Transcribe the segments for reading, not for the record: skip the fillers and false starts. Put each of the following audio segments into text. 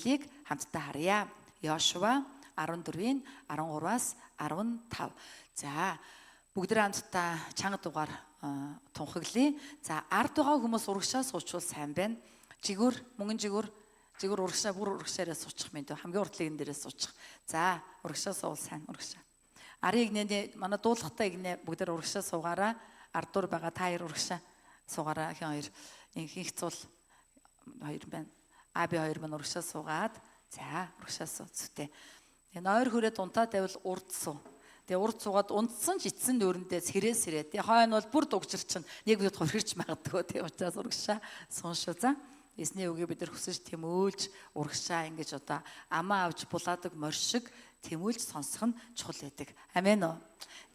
ишлэлийг хамтдаа харъя. Йошуа 14-ийн 13-аас 15. За, бүгд хамтдаа чанга дугаар тунхаглая. За, ард байгаа хүмүүс урагшаа суучвал сайн байна. Жигүүр, мөнгөн жигүүр, жигүүр урагшаа, бүр урагшаараа суучих мэд. Хамгийн уртлын энэ дээрээ суучих. За, урагшаа суувал сайн, урагшаа. Арын игнээ, манай дуулахтай игнээ бүгд урагшаа суугаараа. Ардуур байгаа та хоёр урагшаа суугаараа. Хин хоёр, инх цул хоёр байна. А би хоёр маань урагшаа суугаад, за, урагшаа суу зүтэй. Тэгээ нойр хүрээд унтаа тавил урд суу. Тэгээ урд суугаад унтсан ч эцсэн нүүрэндээ сэрээ сэрээ. Тэгээ хойно бол бүр дугжир чинь нэг үед хурхирч магадгүй. Тэгээ учраас урагшаа суун шүү. За. Эзний үгийг бид нар хүсэж тэмүүлж урагшаа ингэж одоо амаа авч булаадаг морь шиг тэмүүлж сонсох нь чухал байдаг. Амен үү?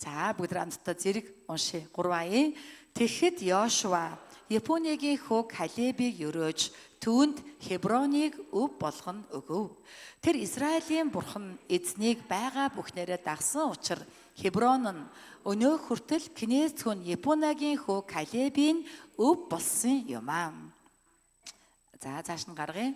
За, бүгд хамтдаа зэрэг уншия. 3 аян. Тэгэхэд Йошуа Японегийн хүү Калебийг өрөөж түүнд Хеброныг өв болгон өгөв. Тэр Израилийн бурхан эзнийг байгаа бүхнээрээ дагсан учраас Хеброн нь өнөөх хүртэл Кнез хүн Японагийн хүү Калебийн өв болсон юм аа. За, цааш нь гаргая.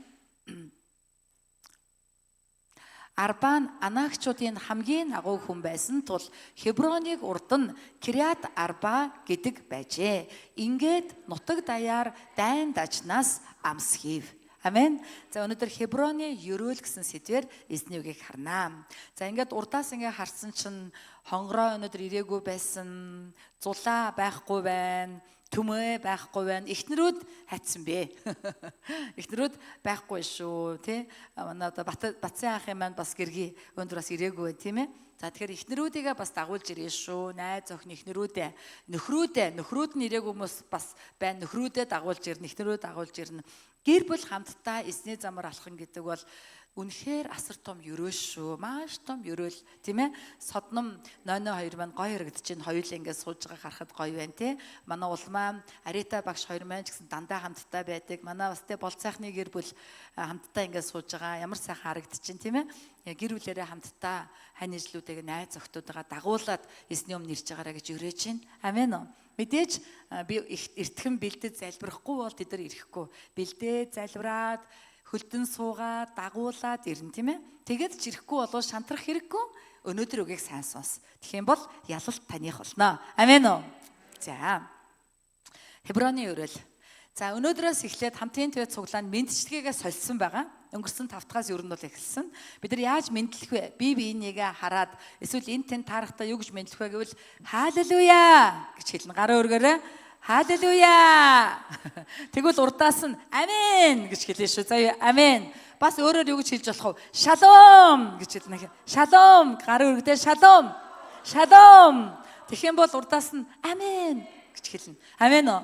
Арбан Анакчуудын хамгийн агуу хүн байсан тул Хеброныг урд нь Кириат Арба гэдэг байжээ. Ингээд нутаг даяар дайн дажнаас амс хийв. Амен. За, өнөөдөр Хеброны ерөөл гэсэн сэдвээр эзний үгийг харнаа. За, ингээд урдаас ингээ харсан чинь хонгороо өнөөдөр ирээгүй байсан, зулаа байхгүй байна, түмээ байхгүй байна. Эхнэрүүд хайцсан бэ. Эхнэрүүд байхгүй шүү, тий? Манай одоо Батсын ахын маань бас гэргий өндөр бас ирээгүй байна, тийм ээ? За, тэгэхээр эхнэрүүдийгээ бас дагуулж ирээ шүү. Найз охин эхнэрүүдээ, нөхрүүдээ, нөхрүүд нь ирээгүй хүмүүс бас байна. Нөхрүүдээ дагуулж ирнэ, эхнэрүүд дагуулж ирнэ. Гэр бүл хамтдаа эзний замаар алхах гэдэг бол үнэхээр асар том ерөөл шүү. Маш том ерөөл, тийм ээ? Содном 002 маань гоё харагдаж байна. Хоёулаа ингээд сууж байгаа харахад гоё байна, тий? Манай улмаа Арита багш хоёр маань ч гэсэн дандаа хамтдаа байдаг. Манай бас тий бол сайхны гэр бүл хамтдаа ингээд сууж байгаа. Ямар сайхан харагдаж байна, тийм ээ? Гэр бүлээрээ хамтдаа хань ижлүүдийг найз охтуудаа дагуулад эзний өмнө ирж байгаараа гэж өрөөж байна. Амен үү? Мэдээж би эртхэн бэлдэж залбирахгүй бол тэд нар ирэхгүй. Бэлдээ залбираад хөлдөн суугаад дагуулад ирнэ, тийм ээ. Тэгээд ч ирэхгүй болов шантрах хэрэггүй. Өнөөдөр үгийг сайн сонс. Тэгэх юм бол ялалт таних болно. Амен үү? За. Хеброны өрөөл. За, өнөөдрөөс эхлээд хамтын твэ цуглаанд мэндчилгээгээ сольсон байгаа. Өнгөрсөн 5 дахаас ер нь бол эхэлсэн. Бид нар яаж мэдлэх вэ? Би биенийгээ хараад эсвэл энэ тэн таарахтаа юу гэж мэдлэх вэ гэвэл халелуя гэж хэлнэ. Гараа өргөөрэй. Халелуя. Тэгвэл урдаас нь амен гэж хэлнэ шүү. За, амен. Бас өөрөөр юу гэж хэлж болох вэ? Шалом гэж хэлнэ. Шалом. Гараа өргөдөө шалом. Шалом. Тэгэх юм бол урдаас нь амен гэж хэлнэ. Амен уу?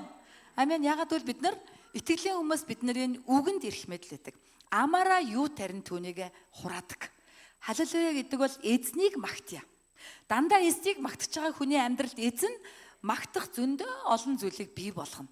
Амен. Ягаад гэвэл бид нар итгэлийн хүмүүс бидний үгэнд ирэх мэдл байдаг. Амаараа юу тарин түүнийг хураадаг. Халелуя гэдэг бол эзнийг магтъя. Дандаа эзнийг магтаж байгаа хүний амьдралд эзэн магтах зөндөө олон зүйлийг бий болгоно.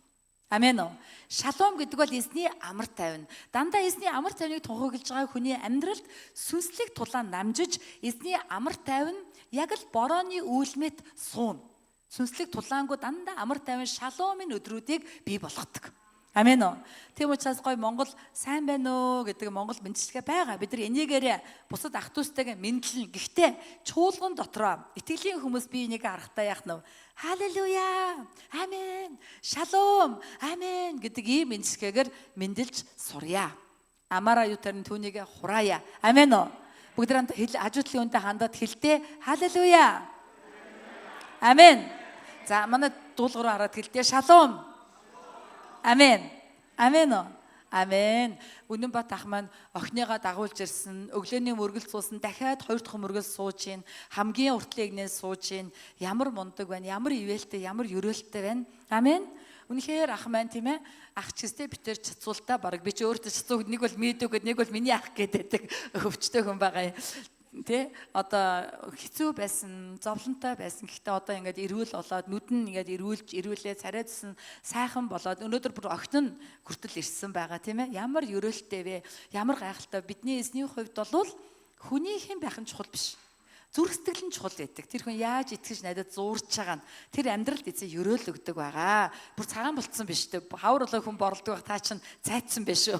Амен үү? Шалом гэдэг бол эзний амар тайван. Дандаа эзний амар тайвныг тунхаглаж байгаа хүний амьдралд сүнслэг тулаан намжиж эзний амар тайван яг л борооны үйлмэт сууна. Сүнслэг тулаангүй дандаа амар тайван шаломын өдрүүдийг бий болгодог. Амен үү? Тийм учраас гой Монгол сайн байна уу гэдэг Монгол мэндчилгээ байгаа. Бид нар энийгээрээ бусад ах дүүстэйгээ мэдлэн. Гэхдээ чуулган дотроо итгэлийн хүмүүс би энийг харахтаа яах нь вэ? Халелуя! Амен! Шалом! Амен гэдэг ийм мэндчилгээгээр мэндэлж сурья. Амаараа юу тарин түүнийг хураая. Амен үү? Бүгд хамт хажуу талын хүнтэй хандаад хэлдэ. Халелуя! Амен! За, манай дуулуураа хараад хэлдэ. Шалом! Амен. Амен үү? Амен. Үнэн бат ах маань охиныгаа дагуулж ирсэн, өглөөний мөргөл суусан, дахиад хоёр дахь мөргөл сууж гин, хамгийн уртлын эгнээс сууж гин. Ямар мундаг байна, ямар ивэлтэй, ямар ерөөлтэй байна. Амен. Үнэхээр ах маань, тийм ээ, ах ч гэстэй битэр чацуултаа баг би ч өөртөө чацуу нэг бол мэддэг гэд нэг бол миний ах гэдэг өвчтөй хүн байгаа юм. Тэ одоо хэцүү байсан, зовлонтой байсан. Гэхдээ одоо ингээд эрүүл болоод нүд нь ингээд эрүүлж, эрүүлээ царайдсан сайхан болоод өнөөдөр бүр охин нь хүртэл ирсэн байгаа, тийм ээ. Ямар ерөөлтэй вэ? Ямар гайхалтай. Бидний эзний хувьд бол хүний хэн байх нь чухал биш. Зүрх сэтгэл нь чухал байдаг. Тэр хүн яаж итгэж найдаж зуурч байгаа нь тэр амьдралд эзэн ерөөл өгдөг байгаа. Бүр цагаан болцсон биш үү? Хавар болоо хүн боролдог байх та чинь цайцсан биш үү?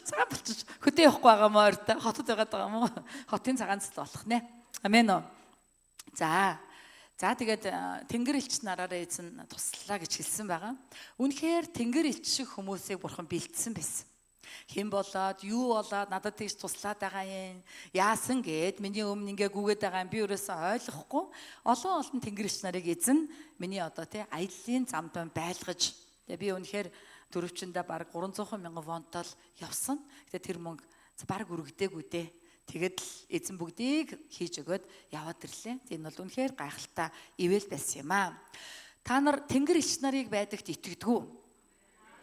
Цагаан болчих хөдөө явахгүй байгаа мó ойртой хотод байгаад байгаа мó? Хотын цагаан цэцэл болох нэ. Амен үү? За. За тэгээд тэнгэр элч нараараа эзэн туслаа гэж хэлсэн байгаа. Үнэхээр тэнгэр элч шиг хүмүүсийг бурхан бэлдсэн байсан. Хэн болоод, юу болоод надад тийш туслаад байгаа юм. Яасан гээд миний өмнө ингээ гүгээд байгаа юм. Би өрөөсөө ойлгохгүй. Олон олон тэнгэр элч нарыг эзэн миний одоо тий аяллаа замд байлгаж. Тэгээ би үнэхээр дөрөвчөндөө бараг 300 мянган вонтол явсан. Гэтэ тэр мөнгө бараг өргөдөөгүй дээ. Тэгээд л эзэн бүгдийг хийж өгөөд яваад ирлээ. Энэ бол үнэхээр гайхалтай ивэл байсан юм аа. Та нар тэнгэр элч нарыг байдагт итгэдэг үү?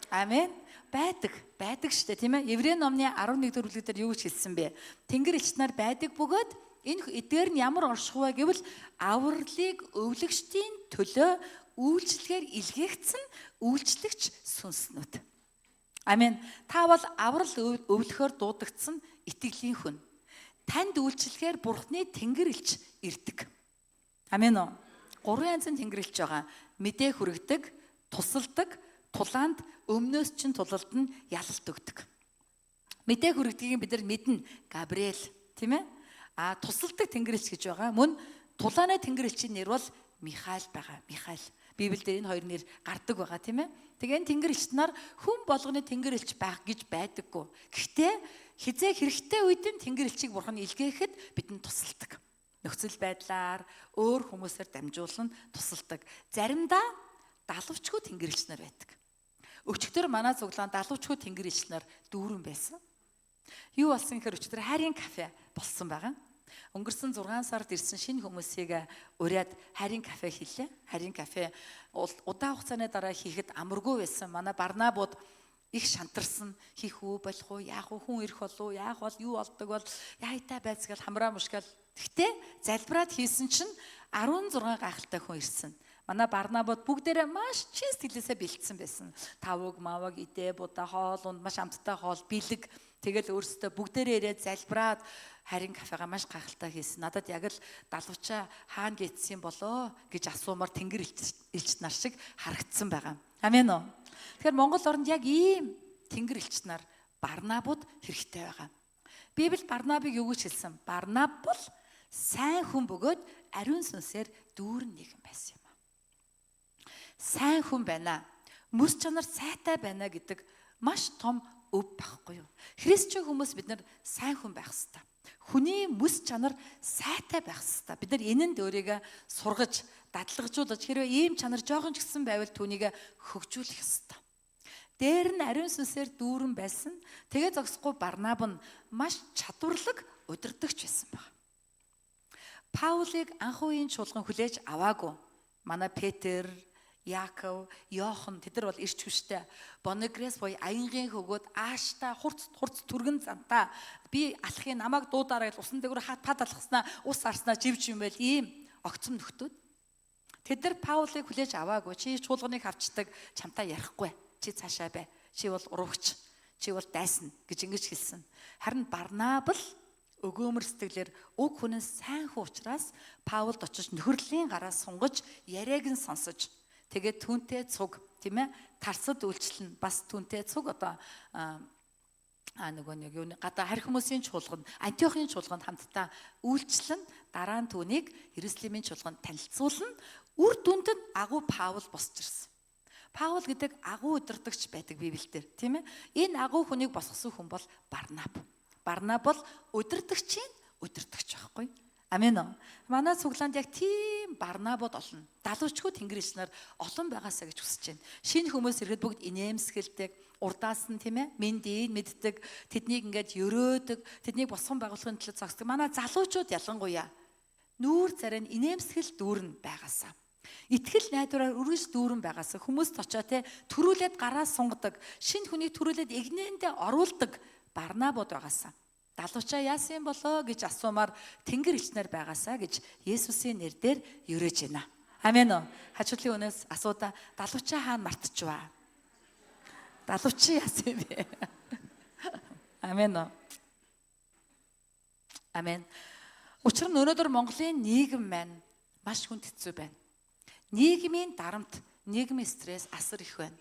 Амен. Байдаг. Байдаг шүү дээ, тийм ээ. Еврей номны 11 дэх бүлэг дээр юу гэж хэлсэн бэ? Тэнгэр элч нар байдаг бөгөөд энэ эдгээр нь ямар орших вэ гэвэл авралыг өвлөгчдийн төлөө үйлчлэгээр илгээгдсэн үйлчлэгч сүнснүүд. Амен. Та бол аврал өвлөхөөр дуудагдсан итгэлийн хүн. Танд үйлчлэхээр Бурхны тэнгэр элч ирдэг. Амен уу? Гурван янзын тэнгэр элч байгаа. Мэдээ хүргэдэг, тусалдаг, тулаанд өмнөөс чинь тулалд нь ялалт өгдөг. Мэдээ хүргэдгийг бид нар мэднэ. Габриэл, тийм ээ? А тусалдаг тэнгэр элч гэж байгаа. Мөн тулааны тэнгэр элчийн нэр бол Михаил байгаа. Михаил. Библиэлд энэ хоёр нэр гардаг байгаа, тийм ээ? Тэгээ энэ тэнгэр элч нар хүн болгоны тэнгэр элч байх гэж байдаггүй. Гэхдээ хизээ хэрэгтэй үед нь тэнгэр элчийг бурхан илгээхэд бидэнд тусалдаг. Нөхцөл байдлаар өөр хүмүүсээр дамжуулан тусалдаг. Заримдаа далавчгүй тэнгэр элч нар байдаг. Өчигдөр манай цуглаан далавчгүй тэнгэр элч нар дүүрэн байсан. Юу болсон гэхээр өчигдөр хайрын кафе болсон байгаа. Өнгөрсөн 6 сард ирсэн шинэ хүмүүсийг уриад хайрын кафе хийлээ. Хайрын кафе удаан хугацааны дараа хийхэд амаргүй байсан. Манай Барнабууд их шантарсан. Хийх үү, болох уу, яах вэ, хүн ирэх болов уу, яах бол, юу болдог бол, яайтай байцгаал хамраа мушгаал. Тэгтээ залбираад хийсэн чинь 16 гайхалтай хүн ирсэн. Манай Барнабууд бүгдээрээ маш чин сэтгэлээсээ бэлдсэн байсан. Тавг, маваг, идэ, будаа, хоол унд маш амттай хоол, бэлэг. Тэгэл өөрсдөө бүгдээрээ ирээд залбираад харин кафега маш гайхалтай хийсэн. Надад яг л далавчаа хаана гидсэн болоо гэж асуумар тэнгэр элч нар шиг харагдсан байгаа. Амен үү? Тэгэхээр Монгол оронд яг ийм тэнгэр элч нар Барнабууд хэрэгтэй байгаа. Библи Барнабыг юу гэж хэлсэн? Барнаб бол сайн хүн бөгөөд ариун сүнсээр дүүрэн нэгэн байсан юм. Сайн хүн байна. Мэс чанар сайтай байна гэдэг маш том өв байхгүй юу? Христчэн хүмүүс бид нар сайн хүн байх ёстой. Хүний мэс чанар сайтай байх ёстой. Бид нар энэнд өөрийгөө сургаж, дадлагжуулаж хэрвээ ийм чанар жоохон ч гэсэн байвал түүнийг хөгжүүлэх ёстой. Дээр нь ариун сүнсээр дүүрэн байсан. Тэгээ зогсохгүй Барнаб нь маш чадварлаг удирдагч байсан баг. Паулыг анх үеийн чуулган хүлээж аваагүй. Манай Петр, Яаков, Иохан тэд нар бол ирч хүчтэй. Боногрес буюу аянгийн хөгөөд ааштай хурц хурц түргэн зантаа би алхахын намайг дуудаарай гэж усан дээгүүр хат пад алхаснаа ус арснаа живж юм байл ийм огцом нөхдүүд. Тэд нар Паулыг хүлээж аваагүй. Чи чуулганыг авчдаг, чамтай ярихгүй. Чи цаашаа бай. Чи бол урвагч. Чи бол дайсан гэж ингэж хэлсэн. Харин Барнаб л өгөөмөр сэтгэлээр уг хүн нь сайн хүн учраас Паулд очиж нөхөрлийн гараас сунгаж яриаг нь сонсож тэгээд түүнтэй цуг, тийм ээ, тарсад үйлчлэн бас түүнтэй цуг одоо нөгөө нэг юу гадаа харь хүмүүсийн чуулган, Антиохын чуулганд хамтдаа үйлчлэн дараа нь түүнийг Иерусалимын чуулганд танилцуулна. Үр дүнд нь агуу Паул босч ирсэн. Паул гэдэг агуу удирдагч байдаг Библиэлд, тийм ээ. Энэ агуу хүнийг босгосон хүн бол Барнаб. Барнаб бол удирдагчийн удирдагч байхгүй. Амен үү? Манай цуглаанд яг тийм Барнабууд олно. Далавчгүй тэнгэр элч нар олон байгаасаа гэж хүсэж байна. Шинэ хүмүүс ирэхэд бүгд инээмсэгэлдэг, урдаас нь тийм ээ, мэндийг мэддэг, тэднийг ингээд өрөөдөг, тэднийг босгон байгуулахын төлөө зогсдог. Манай залуучууд ялангуяа нүүр царай нь инээмсэгэл дүүрэн байгаасаа. Итгэл найдвараар үргэлж дүүрэн байгаасаа хүмүүст очоо те төрүүлээд гараа сунгадаг, шинэ хүнийг төрүүлээд эгнээндээ оруулдаг Барнабууд байгаасаа. Далуучаа яасан болоо гэж асуумаар тэнгэр элчнэр байгаасаа гэж Есүсийн нэрээр ерөөж байна. Амен үү? Хажуудлын өнөөс асуудаа далуучаа хаана мартчихваа? Далуучаа яасан юм бэ? Амен үү? Амен. Учир нь өнөөдөр Монголын нийгэм маань маш хүнд хэцүү байна. Нийгмийн дарамт, нийгмийн стресс асар их байна.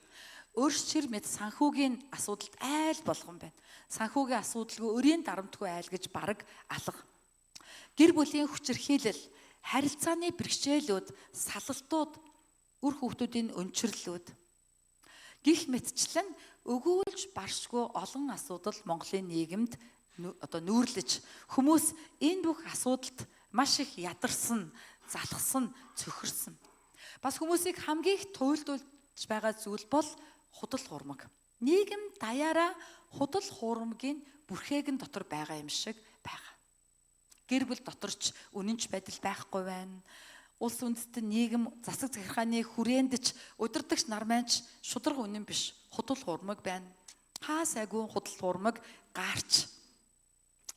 Өршчир мэд санхүүгийн асуудалд айл болгон байна. Санхүүгийн асуудалгүй өрийн дарамтгүй айл гэж бараг алга. Гэр бүлийн хүчирхийлэл, харилцааны бэрхшээлүүд, салалтууд, үр хүүхдүүдийн өнчрлүүд гих мэтчлэн өгөөлж баршгүй олон асуудал Монголын нийгэмд одоо нүүрлэж хүмүүс энэ бүх асуудалд маш их ядарсан, залхсан, цөхөрсөн. Бас хүмүүсийг хамгийн их туйлдуулж байгаа зүйл бол худал хуурмаг. Нийгэм даяараа худал хуурмагийн бүрхээгэн дотор байгаа юм шиг байгаа. Гэр бүл доторч үнэнч байдал байхгүй байна. Улс үндэстэн нийгэм засаг захиргааны хүрээнд ч удирдагч нар маань ч шударга үнэн биш худал хуурмаг байна. Хаа сайгүй худал хуурмаг гаарч.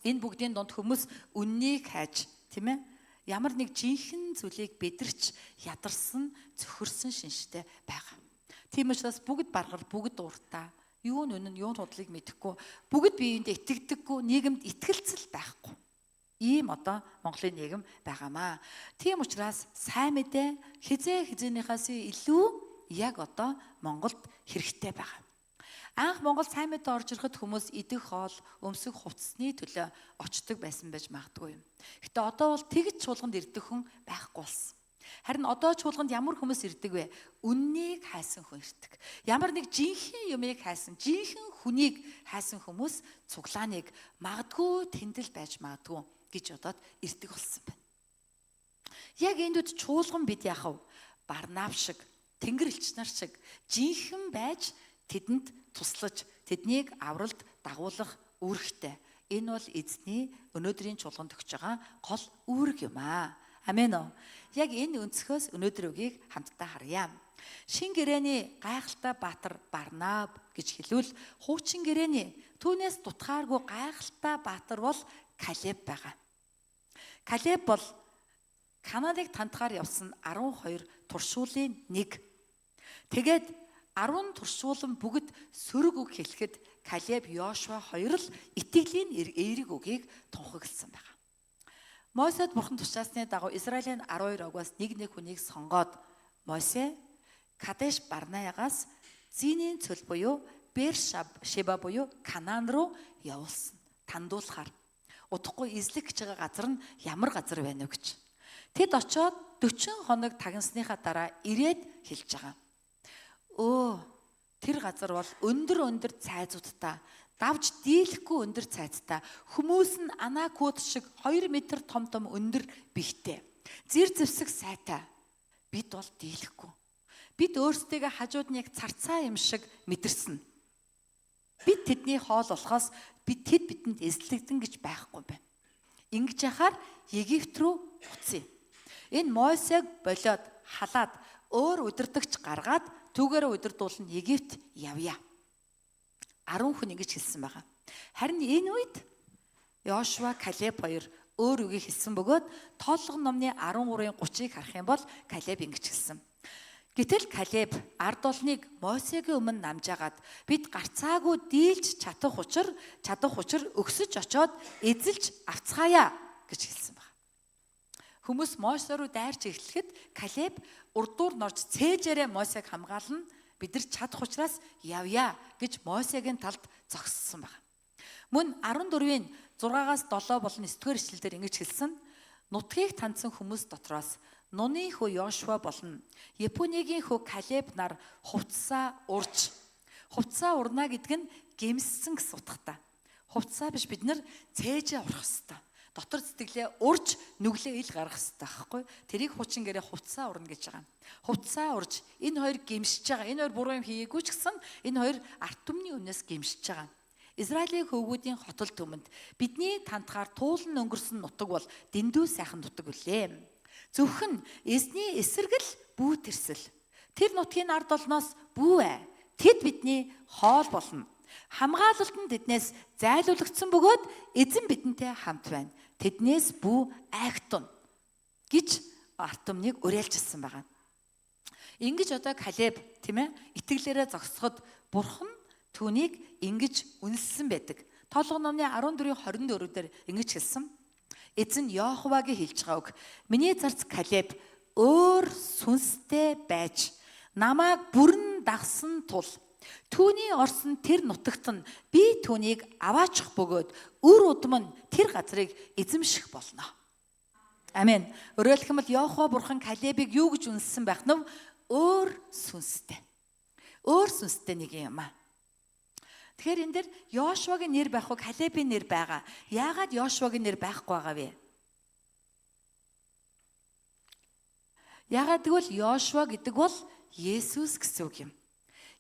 Энэ бүгдийн дунд хүмүүс үннийг хайж, тийм ээ? Ямар нэг жинхэнэ зүйлийг бэдэрч ядарсан, цөхөрсөн шинжтэй байгаа. Тийм учраас бүгд баргал, бүгд ууртаа. Юу нь үнэн, юу нь худлыг мэдэхгүй, бүгд биеиндээ итгэдэггүй, нийгэмд итгэлцэл байхгүй. Ийм одоо Монголын нийгэм байгаамаа. Тийм учраас сайн мэдээ хизээ хизээнийхээс илүү яг одоо Монголд хэрэгтэй байгаа. Анх Монгол сайн мэдээ орж ирэхэд хүмүүс идэх хоол, өмсөх хувцсны төлөө очдог байсан байж магадгүй юм. Гэтэ одоо бол тэгж чуулганд ирдэг хүн байхгүй болсон. Харин одоо чуулганд ямар хүмүүс ирдэг вэ? Үннийг хайсан хүн ирдэг. Ямар нэг жинхэнэ юмыг хайсан, жинхэнэ хүнийг хайсан хүмүүс цуглааныг магадгүй тэндэл байж магадгүй гэж бодоод ирдэг болсон байна. Яг энд чуулган бид яах вэ? Барнав шиг, Тэнгэр элч нар шиг жинхэнэ байж тэдэнд туслаж, тэднийг авралд дагуулах үүрэгтэй. Энэ бол эзний өнөөдрийн чуулганд өгч байгаа гол үүрэг юм аа. Амен үү? Яг энэ өнцгөөс өнөөдөр үгийг хамтдаа харъя. Шин гэрээний гайхалтай баатар Барнаб гэж хэлвэл хуучин гэрээний түүнээс дутхааргүй гайхалтай баатар бол Калеб байгаа. Калеб бол Канадыг тантгаар явсан 12 туршуулын нэг. Тэгээд 10 туршуулан бүгд сөрөг үг хэлэхэд Калеб, Йошуа хоёр л итгэлийн эерэг үгийг тунхагласан байгаа. Мосед бурхан тушаасны дагуу Израилийн 12 огоос нэг нэг хүнийг сонгоод Мосе Кадеш Барнаягаас Зинийн цөл буюу Бершеба буюу Канаан руу явуулсан. Тандуулахар. Удахгүй эзлэх гэж байгаа газар нь ямар газар байна вэ гэж. Тэд очоод 40 хоног тагнасныхаа дараа ирээд хэлж байгаа. Өө, тэр газар бол өндөр өндөр цайзуудтай, давж дийлэхгүй өндөр цайзтай, хүмүүс нь анакууд шиг 2 метр том том өндөр бихтэй. Зэр зэвсэг сайтай. Бид бол дийлэхгүй. Бид өөрсдийгөө хажууд нь яг царцаа юм шиг мэдэрсэн. Бид тэдний хоол болохоос бид тэд бидэнд эзлэгдэн гэж байхгүй байна. Ингэж яхаар Египт рүү буцъя. Энэ Мосег болиод халаад өөр удирдагч гаргаад түүгээрээ удирдуулна Египт явъя. 10 хүн ингэж хэлсэн байгаа. Харин энэ үед Йошуа, Калеб хоёр өөр үгийг хэлсэн бөгөөд Тооллого номны 13-ын 30-ыг харах юм бол Калеб ингэж хэлсэн. Гэтэл Калеб ард олныг Мосегийн өмнө намжаагаад бид гарцаагүй дийлж чадах учир өксөж очоод эзэлж авцгаая гэж хэлсэн байна. Хүмүүс Мосе руу дайрч эхлэхэд Калеб урдуур норж цээжээрээ Мосег хамгаална, бид нар чадах учраас явъя гэж Мосегийн талд зогссон байна. Мөн 14-ийн 6-аас 7 болон 9-р эшлэлдэр ингэж хэлсэн. Нутгийг тандсан хүмүүс дотроос Нуны хүү Йошуа болон Епүнегийн хүү Калеб нар хувцсаа урж. Хувцсаа урна гэдэг нь гэмссэн гэсэн утгатай. Хувцсаа биш, бид нар цээжээ урах хэвээр. Дотор сэтгэлээ урж нүглээ ил гаргах хэвээр байхгүй. Тэрийг хуучин гэрээ хувцсаа урна гэж байгаа. Хувцсаа урж энэ хоёр гэмшиж байгаа. Энэ хоёр буруу юм хийгээгүй ч гэсэн энэ хоёр ард түмний өмнөөс гэмшиж байгаа. Израилийн хөвгүүдийн хотол түмэнд бидний тантгаар туулан өнгөрсөн нутаг бол дэндүү сайхан нутаг үлээ. Зөвхөн эзний эсэргэл бүү тэрсэл. Тэр нутгийн ард олноос бүү ай. Тэд бидний хоол болно. Хамгаалалт нь тэднээс зайлуулагдсан бөгөөд эзэн бидэнтэй хамт байна. Тэднээс бүү айхтун гэж ард түмнийг уриалжсэн байгаа. Ингэж одоо Калеб, тийм ээ, итгэлээрээ зогсоход бурхан түүнийг ингэж үнэлсэн байдаг. Тоолго номны 14-ийн 24 дээр ингэж хэлсэн. Эзэн Йоховагийн хэлж байгаа үг. Миний зарц Калеб өөр сүнстэй байж намайг бүрэн дагсан тул түүний орсон тэр нутагт нь би түүнийг аваачих бөгөөд үр удам нь тэр газрыг эзэмших болно. Амен. Өөрөөр хэлбэл Йохова бурхан Калебийг юу гэж үнэлсэн байх нь өөр сүнстэй. Өөр сүнстэй нэг юм аа. Тэгэхээр энэ дэр Йошуагийн нэр байхгүй, Калебийн нэр байгаа. Яагаад Йошуагийн нэр байхгүй байгаа вэ? Яагаад гэвэл Йошуа гэдэг бол Есүс гэсэн үг юм.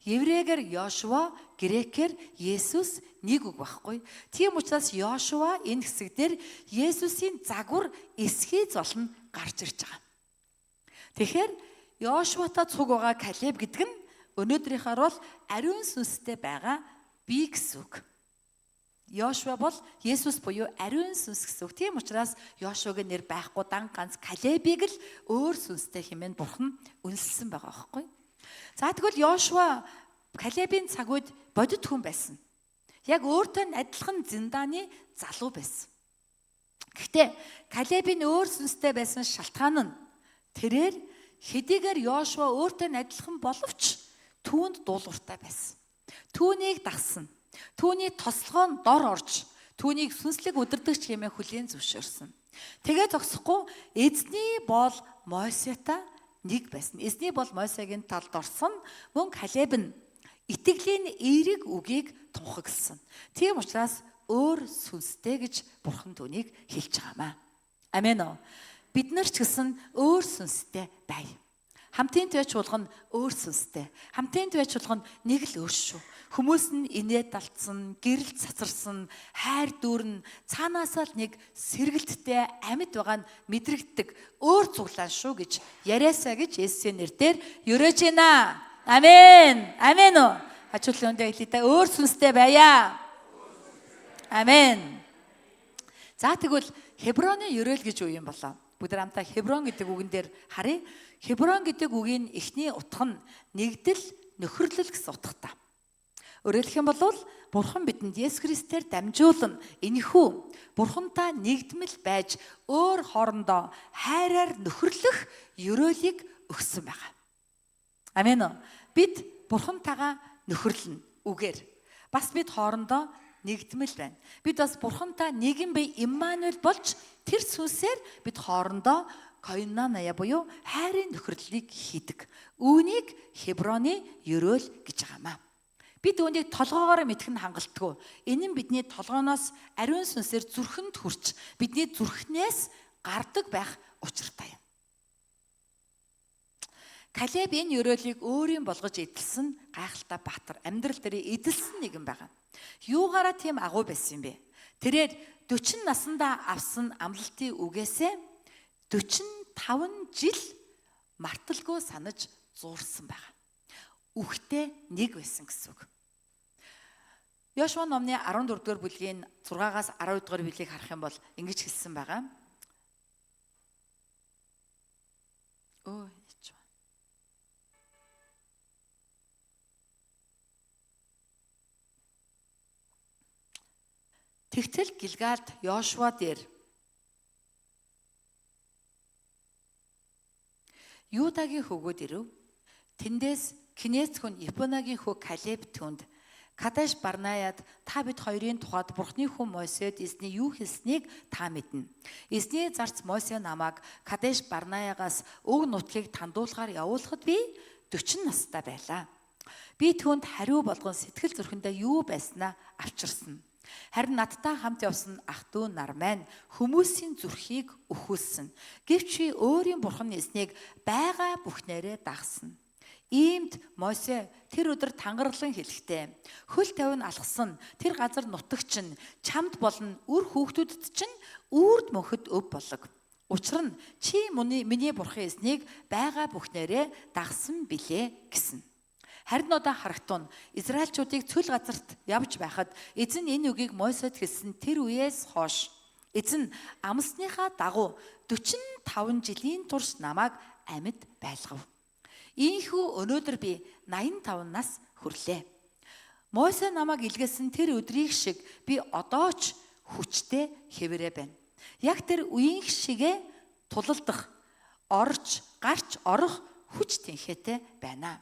Еврейгээр Йошуа, грекээр Есүс нэг үг байхгүй. Тийм учраас Йошуа энэ хэсэг дээр Есүсийн загвар эсхий зол нь гарч ирж байгаа. Тэгэхээр Йошуатай цуг байгаа Калеб гэдэг нь өнөөдрийнхаар бол ариун сүнстэй байгаа би гэсэн үг. Йошуа бол Есүс буюу ариун сүнс гэсэн үг. Тийм учраас Йошуагийн нэр байхгүй, дан ганц Калебийг л өөр сүнстэй хэмээн бурхан үнэлсэн байгаа байхгүй. За тэгвэл Йошуа Калебийн цаг үед бодит хүн байсан. Яг өөртөө адилхан зиндааны залуу байсан. Гэхдээ Калебийн өөр сүнстэй байсан шалтгаан нь тэрээр хэдийгээр Йошуа өөртөө адилхан боловч түүнд дуулууртай байсан. Түүнийг дагсан. Түүний тослогоо дор орж түүнийг сүнслэг удирдагч хэмээн хүлээн зөвшөөрсөн. Тэгээ зогсохгүй эзний бол Мосетай нэг байсан. Эзний бол Мосегийн талд орсон. Мөн Калеб нь итгэлийн эерэг үгийг тунхагласан. Тийм учраас өөр сүнстэй гэж бурхан түүнийг хэлж байгаамаа. Амен үү? Бид нар ч гэсэн өөр сүнстэй бай. Хамтын твэ чуулган өөр сүнстэй. Хамтын твэ чуулган нэг л өөр шүү. Хүмүүс нь инээд алдсан, гэрэл цацарсан, хайр дүүрэн цаанаасаа л нэг сэргэлттэй амьд байгаа нь мэдрэгддэг өөр цуглаан шүү гэж яриасаа гэж Есүсийн нэрээр ерөөж байна. Амен. Амен үү? Хачуулын өндөө хэлье та, өөр сүнстэй байя. Амен. За тэгвэл Хеброны ерөөл гэж юу юм болоо? Бүгд хамтаа Хеброн гэдэг үгэн дээр харъя. Хеброн гэдэг үгийн эхний утга нь нэгдэл, нөхөрлөл гэсэн утгатай. Өөрөөр хэлэх юм бол Бурхан бидэнд Есүс Христээр дамжуулан энэхүү Бурхантай нэгдмэл байж өөр хоорондоо хайраар нөхөрлөх ерөөлийг өгсөн байгаа. Амен үү? Бид Бурхантайгаа нөхөрлөнө үгээр. Бас бид хоорондоо нэгдмэл байна. Бид бас Бурхантай нэгэн бие Иммануэль болж тэр сүнсээр бид хоорондоо коиноныя буюу хайрын нөхөрлөлийг хийдэг. Үүнийг Хеброны ерөөл гэж байгаамаа. Бид үүнийг толгоогоор мэдэх нь хангалтгүй. Энэ нь бидний толгооноос ариун сүнсээр зүрхэнд хүрч бидний зүрхнээс гардаг байх учиртай юм. Калеб энэ ерөөлийг өөрийн болгож эдэлсэн гайхалтай баатар, амьдрал дээр эдэлсэн нэгэн байгаа. Юугаараа тийм агуу байсан юм бэ? Тэрээр 40 наснда авсан амлалтын үгээсээ 45 жил марталгүй санаж зуурсан байгаа. Үхтэй нэг байсан гэсэн үг. Йошуа номны 14-р бүлгийн 6-аас 12-р бүлгийг харах юм бол ингэж хэлсэн байгаа. Тэгтэл Гилгалд Йошуа дээр Юдагийн хөвгүүд ирэв. Тэндээс Кенец хүн Епонагийн хүү Калеб түнд Кадаш Барнаяд та бид хоёрын тухайд Бурхны хүн Мосед эзний юу хэлснийг та мэднэ. Эзний зарц Мосе намайг Кадаш Барнаягаас өг нутгийг тандуулахаар явуулахад би 40 настай байлаа. Би түүнд хариу болгон сэтгэл зүрхэндээ юу байснаа авчирсан. Харин надтай хамт явсан ах дүү нар маань хүмүүсийн зүрхийг өхүүлсэн. Гэвч би өөрийн бурхан эзнийг байгаа бүхнээрээ дагсан. Иймд Мосе тэр өдөр тангарлан хэлэхдээ хөл тавин алхсан тэр газар нутагч нь чамд болон үр хүүхдүүдэд чинь үрд мөнхөд өв болог. Учир нь чи миний бурхан эзнийг байгаа бүхнээрээ дагсан билээ гэсэн. Харин одоо харагтун Израильчуудыг цөл газарт явж байхад эзэн энэ үгийг Мосед хэлсэн тэр үеэс хойш эзэн амсныхаа дагуу 45 жилийн турш намайг амьд байлгав. Ийхүү өнөөдөр би 85 нас хүрлээ. Мосе намайг илгээсэн тэр өдрийг шиг би одоо ч хүчтэй хэвээрээ байна. Яг тэр үеийнх шигэ тулалдах, орж, гарч орох хүч тэнхээтэй байна.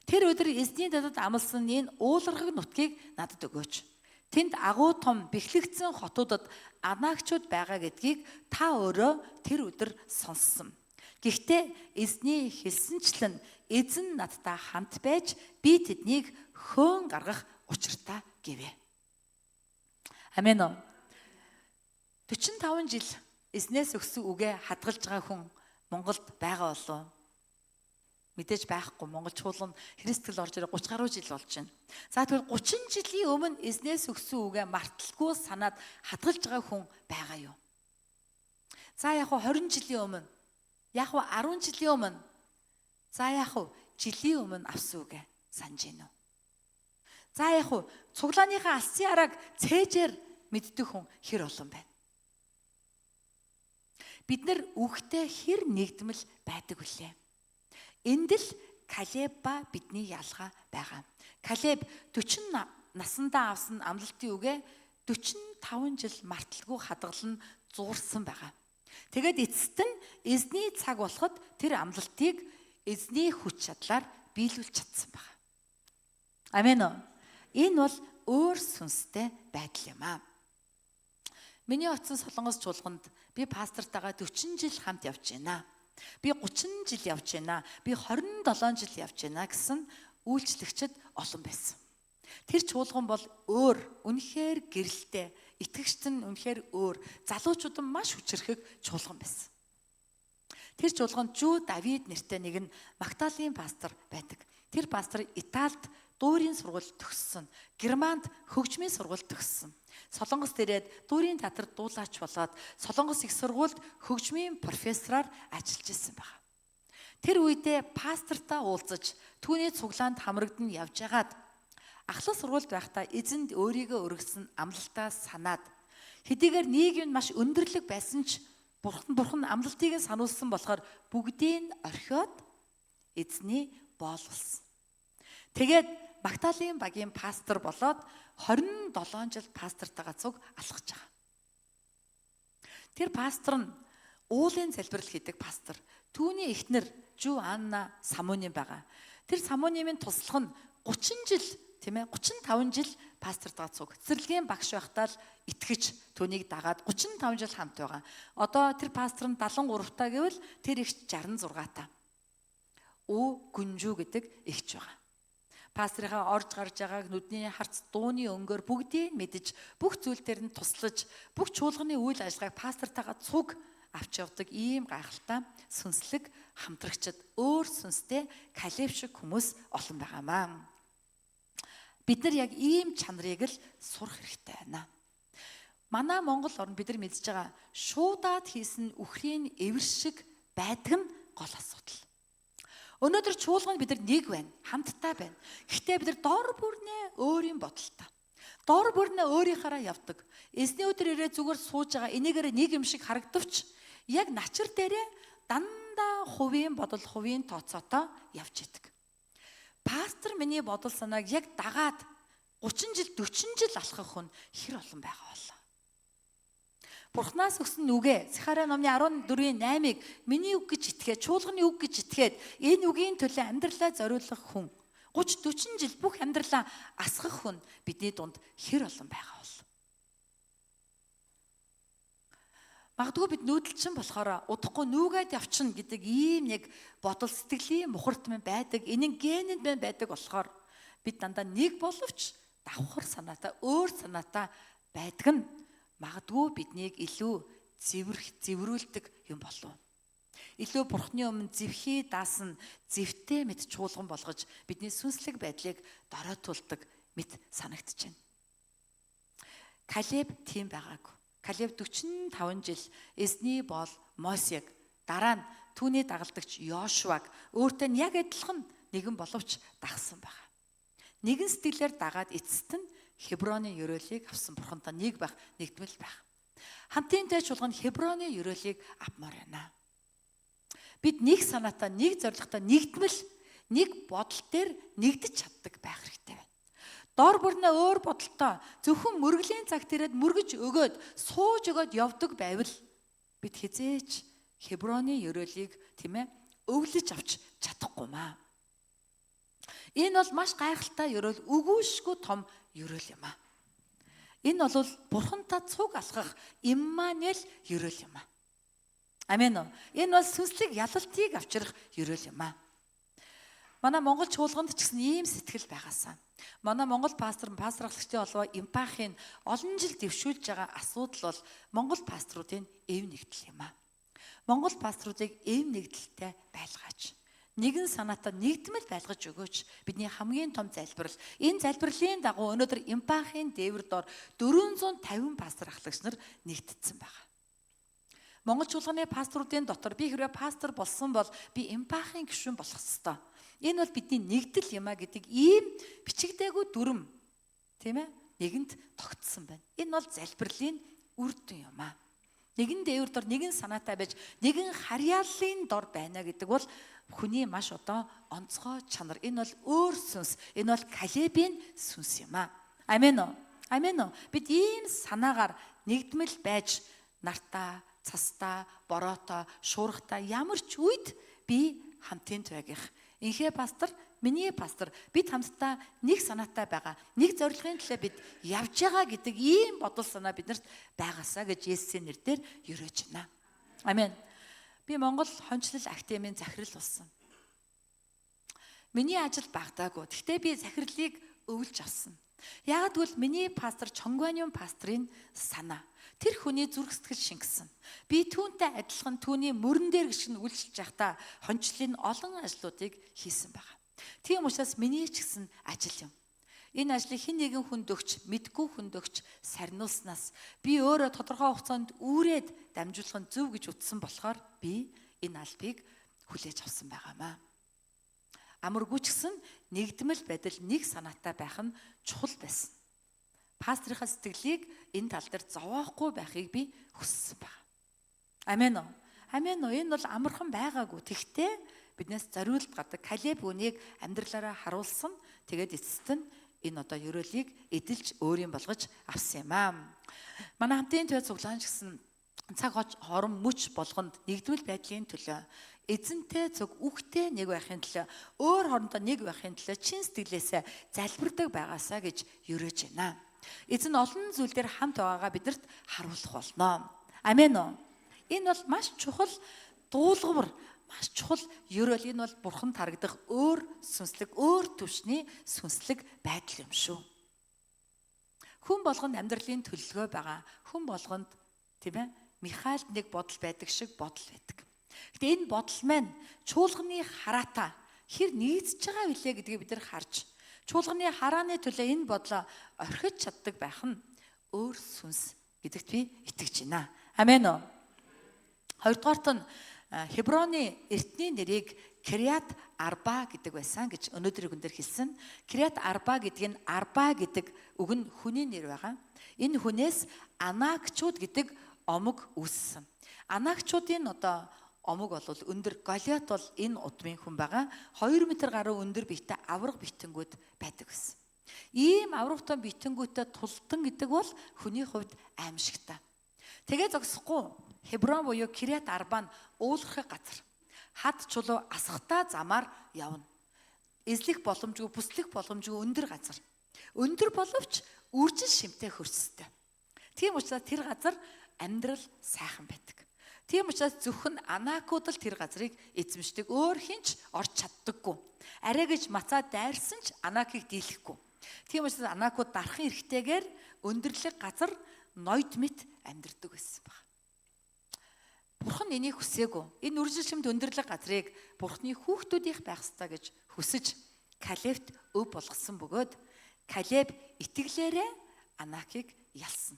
Тэр өдөр эзний дадад амласан энэ уулархаг нутгийг надад өгөөч. Тэнд агуу том бэхлэгдсэн хотуудад анаагчуд байгаа гэдгийг та өөрөө тэр өдөр сонссон. Гэхдээ эзний хэлсэнчлэн эзэн надтай хамт байж би тэднийг хөөн гаргах учиртай гэвэ. Амен уу? 45 жил эзнээс өгсөн үгээ хадгалж байгаа хүн Монголд байгаа болов уу? Мэдээж байхгүй. Монгол чуулган Христэл орж ирээ 30 гаруй жил болж байна. За тэгвэл 30 жилийн өмнө эзнээс өгсөн үгээ марталгүй санаад хадгалж байгаа хүн байгаа юу? За яг хуу 20 жилийн өмнө, яг хуу 10 жилийн өмнө, за яг хуу жилийн өмнө авсан үгээ санаж гинүү? За яг хуу цуглааныхаа алсын арааг цээжээр мэддэг хүн хэр олон байна? Бид нар үгтэй хэр нэгдмэл байдаг вүлээ? Энд л Калеб ба бидний ялгаа байгаа. Калеб 40 насандаа авсан амлалтын үгээ 45 жил марталгүй хадгалан зуурсан байгаа. Тэгээд эцэст нь эзний цаг болоход тэр амлалтыг эзний хүч чадлаар биелүүлж чадсан байгаа. Амен үү? Энэ бол өөр сүнстэй байдал юм аа. Миний очсон Солонгос чуулганд би пастортайгаа 40 жил хамт явж байна. Би 30 жил явж байна. Би 27 жил явж байна гэсэн үйлчлэгчд олон байсан. Тэр чуулган бол өөр, үнэхээр гэрэлтэй, итгэгчд нь үнэхээр өөр, залуучууд нь маш хүчирхэг чуулган байсан. Тэр чуулганд Жүү Давид нэртэй нэг нь Магдалины пастор байдаг. Тэр пастор Италид дүүрийн сургууль төгссөн. Германд хөгжмийн сургууль төгссөн. Солонгост ирээд дүүрийн театрт дуулаач болоод Солонгос их сургуульд хөгжмийн профессороор ажиллаж исэн байна. Тэр үедээ пастортаа уулзаж түүний цуглаанд хамрагдан явж байгаад ахлах сургуульд байхдаа эзэнд өөрийгөө өргөсөн амлалтаа санаад хэдийгээр нийгэмд маш өндөрлөг байсан ч бурхан амлалтыг нь сануулсан болохоор бүгдийг орхиод эзний боол болсон. Тэгээд Магдалины багийн пастор болоод 27 жил пастортайгаа цуг алхаж байгаа. Тэр пастор нь уулын залбирал хийдэг пастор. Түүний эхнэр Жүү Анна Самунин байгаа. Тэр Самунимын туслах нь 30 жил, тийм ээ, 35 жил пастортайгаа цуг. Цэцэрлэгийн багш байхдаа л итгэж түүнийг дагаад 35 жил хамт байгаа. Одоо тэр пастор нь 73 та гэвэл тэр ихч 66 та. Ү Гүнжүү гэдэг ихч байгаа. Пасторынхаа орж гарч байгааг нүдний харц дууны өнгөөр бүгдийг мэдэж, бүх зүйл дээр нь туслаж, бүх чуулганы үйл ажиллагааг пастортайгаа цуг авч явдаг ийм гайхалтай сүнслэг хамтрагчид, өөр сүнстэй Калеб шиг хүмүүс олон байгаамаа. Бид нар яг ийм чанарыг л сурах хэрэгтэй байна. Манай Монгол орн бид нар мэдж байгаа шуудаад хийсэн үхрийн эвэр шиг байдаг нь гол асуудал. Өнөөдөр чуулганд бид нар нэг байна, хамттай байна. Гэхдээ бид нар дор бүрнээ өөрийн бодолтой. Дор бүрнээ өөрийнхаараа явдаг. Эзний өдөр ирээ зүгээр сууж байгаа энийгээр нэг юм шиг харагдавч яг начир дээрээ дандаа хувийн бодол, хувийн тооцоотой явж идэг. Пастор миний бодол санааг яг дагаад 30 жил, 40 жил алхах хүн хэр олон байгаа болоо. Бурханаас өгсөн үгээ Захария номны 14-ийн 8-ыг миний үг гэж итгээд, чуулганы үг гэж итгээд энэ үгийн төлөө амьдралаа зориулах хүн 30 40 жил бүх амьдралаа асгах хүн бидний дунд хэр олон байгаа бол. Магадгүй бид нүүдэлчин болохоор удахгүй нүүгээд явчихна гэдэг ийм нэг бодол сэтгэлийн мухарт минь байдаг. Энэ нь генэнд минь байдаг болохоор бид дандаа нэг боловч давхар санаатай, өөр санаатай байдаг нь магадгүй биднийг илүү зэврүүлдэг юм болов. Илүү бурхны өмнө зэвхий даасан зэвтэй мэт чуулган болгож бидний сүнслэг байдлыг дороотуулдаг мэт санагдчихэв. Калеб тийм байгаагүй. Калеб 45 жил эзний бол Мосег, дараа нь түүний дагалдагч Йошуаг өөртөө нь яг адилхан нэгэн боловч дагсан байгаа. Нэгэн сэтгэлээр дагаад эцэст нь Хеброны ерөөлийг авсан. Бурхантай нэг байх, нэгдмэл байх. Хамтын тэй чуулган Хеброны ерөөлийг авмаар байна. Бид нэг санаатай, нэг зорилготой, нэгдмэл, нэг бодол дээр нэгдэж чаддаг байх хэрэгтэй байна. Дор бүрнээ өөр бодолтой зөвхөн мөргөлийн цаг тэрээд мөргөж өгөөд, сууж өгөөд явдаг байвал Бид хизээч Хеброны ёроолыг, тийм ээ, өвлөж авч чадахгүй маа. Энэ бол маш гайхалтай ёроол, үгүйшгүй том ёроол юм аа. Энэ бол бурхантай цуг алхах Иммануэль ёроол юм аа. Амен үү? Энэ бол сүнслэг ялалтыг авчрах ёроол юм аа. Манай Монгол чуулганд ч гэсэн ийм сэтгэл байгаасан. Манай Монгол пастор, пасторлагчдын холбоо Импахын олон жил дэвшүүлж байгаа асуудал бол Монгол пасторуудын эв нэгдэл юм аа. Монгол пасторуудыг эв нэгдэлтэй байлгаач. Нэгэн санаатай нэгдмэл байлгаж өгөөч. Бидний хамгийн том залбирал. Энэ залбирлын дагуу өнөөдөр Импахын дээвэр дор 450 пастор ахлагч нар нэгдсэн байгаа. Монгол чуулганы пасторуудын дотор би хэрвээ пастор болсон бол би Импахын гишүүн болох ёстой. Энэ бол бидний нэгдэл юм а гэдэг ийм бичигдээгүй дүрм, тийм ээ, нэгэнт тогтсон байна. Энэ бол залбирлын үр дүн юм а. Нэгэн дээвэр дор нэгэн санаатай байж нэгэн харьяаллын дор байна гэдэг бол хүний маш одоо онцгой чанар. Энэ бол өөр сүнс. Энэ бол Калебийн сүнс юм а. Амен үү? Амен үү? Бид ийм санаагаар нэгдмэл байж нартаа, цастаа, бороотой, шуургатай ямар ч үед би хамтын туягийнх. Инхээ пастор, миний пастор, бид хамтдаа нэг санаатай байгаа. Нэг зорилгын төлөө бид явж байгаа гэдэг ийм бодол санаа биднэрт байгаасаа гэж Есүсийн нэрээр ерөөж байна. Амен. Би Монгол хончлол академийн захирал болсон. Миний ажил багтаагүй. Гэхдээ би захирлыг өвлж авсан. Яг гэвэл миний пастор Чонгванюн пастрын санаа. Тэр хүний зүрх сэтгэл шингэсэн. Би түүнтэй адилхан түүний мөрөн дээр гიშгэн үйлчилж байхдаа хончлолын олон ажлуудыг хийсэн байгаа. Тийм учраас миний ч гэсэн ажил юм. Энэ ажлыг хэн нэгэн хүнд өгч, мэдгүй хүнд өгч сарниулснаас би өөрөө тодорхой хугацаанд үүрээд дамжуулах нь зөв гэж утсан болохоор би энэ албыг хүлээж авсан байгаамаа. Амаргүй ч гэсэн нэгдмэл байдал нэг санаатай байх нь чухал байсан. Пастрынхаа сэтгэлийг энэ тал дээр зовоохгүй байхыг би хүссэн байна. Амен үү? Амен үү? Энэ бол амархан байгаагүй. Тэгтээ биднээс зориулт гардаг. Калеб үнийг амьдралаараа харуулсан. Тэгээд эцэст нь энэ одоо ёроолыг эдэлж өөрийн болгож авсан юм аа. Манай хамтын туяа цуглаан ч гэсэн цаг хором мөч болгонд нэгдмэл байдлын төлөө, эзэнтэй зүг үхтэй нэг байхын төлөө, өөр хоорондоо нэг байхын төлөө чин сэтгэлээсээ залбирдаг байгаасаа гэж ерөөж байна. Эзэн олон зүйл дээр хамт байгаагаа бидэрт харуулах болно. Амен үү? Энэ бол маш чухал дуулгавар, маш чухал ерөөл. Энэ бол бурханд харагдах өөр сүнслэг, өөр түвшний сүнслэг байдал юм шүү. Хүн болгонд амьдралын төлөвлөгөө байгаа. Хүн болгонд, тийм ээ, Михайлд нэг бодол байдаг шиг бодол байдаг. Гэтэ энэ бодол маань чуулганы хараатай хэр нийцж байгаа вүлээ гэдгийг бид нар харж чуулганы харааны төлөө энэ бодлоо орхиж чаддаг байх нь өөр сүнс гэдэгт би итгэж байна. Амен үү? Хоёрдугаарт нь Хеброны эртний нэрийг Кириат Арба гэдэг байсан гэж өнөөдрийн күн дээр хэлсэн. Кириат Арба гэдэг нь Арба гэдэг үг нь хүний нэр байгаа. Энэ хүнээс Анакчууд гэдэг омог үүссэн. Анакчуудын одоо омог бол өндөр, Голиат бол энэ удмын хүн байгаа. 2 м гаруй өндөр биетэй авраг битэнгүүд байдаг гэсэн. Ийм аврагтай битэнгүүтээ тултан гэдэг бол хүний хувьд аимшигтай. Тэгээ зогсохгүй Хеброн буюу Кириат Арба нь уулгах газар. Хад чулуу асахтаа замаар явна. Эзлэх боломжгүй, бүслэх боломжгүй өндөр газар. Өндөр боловч үржил шимтэй хөрстэй. Тийм учраас тэр газар амьдрал сайхан байдаг. Тийм учраас зөвхөн Анакууд л тэр газрыг эзэмшдэг. Өөр хинч орч чаддаггүй. Арай гэж мацаа дайрсан ч Анакийг дийлэхгүй. Тийм учраас Анакууд дархан эрхтэйгээр өндөрлөг газар ноёд мэт амьдардаг байсан баг. Бурхан энийг хүсээгүй. Энэ үржил шимд өндөрлөг газрыг Бурханы хүүхдүүдийнх байх ёстой гэж хүсэж Калебт өв болгосон бөгөөд Калеб итгэлээрээ Анакийг ялсан.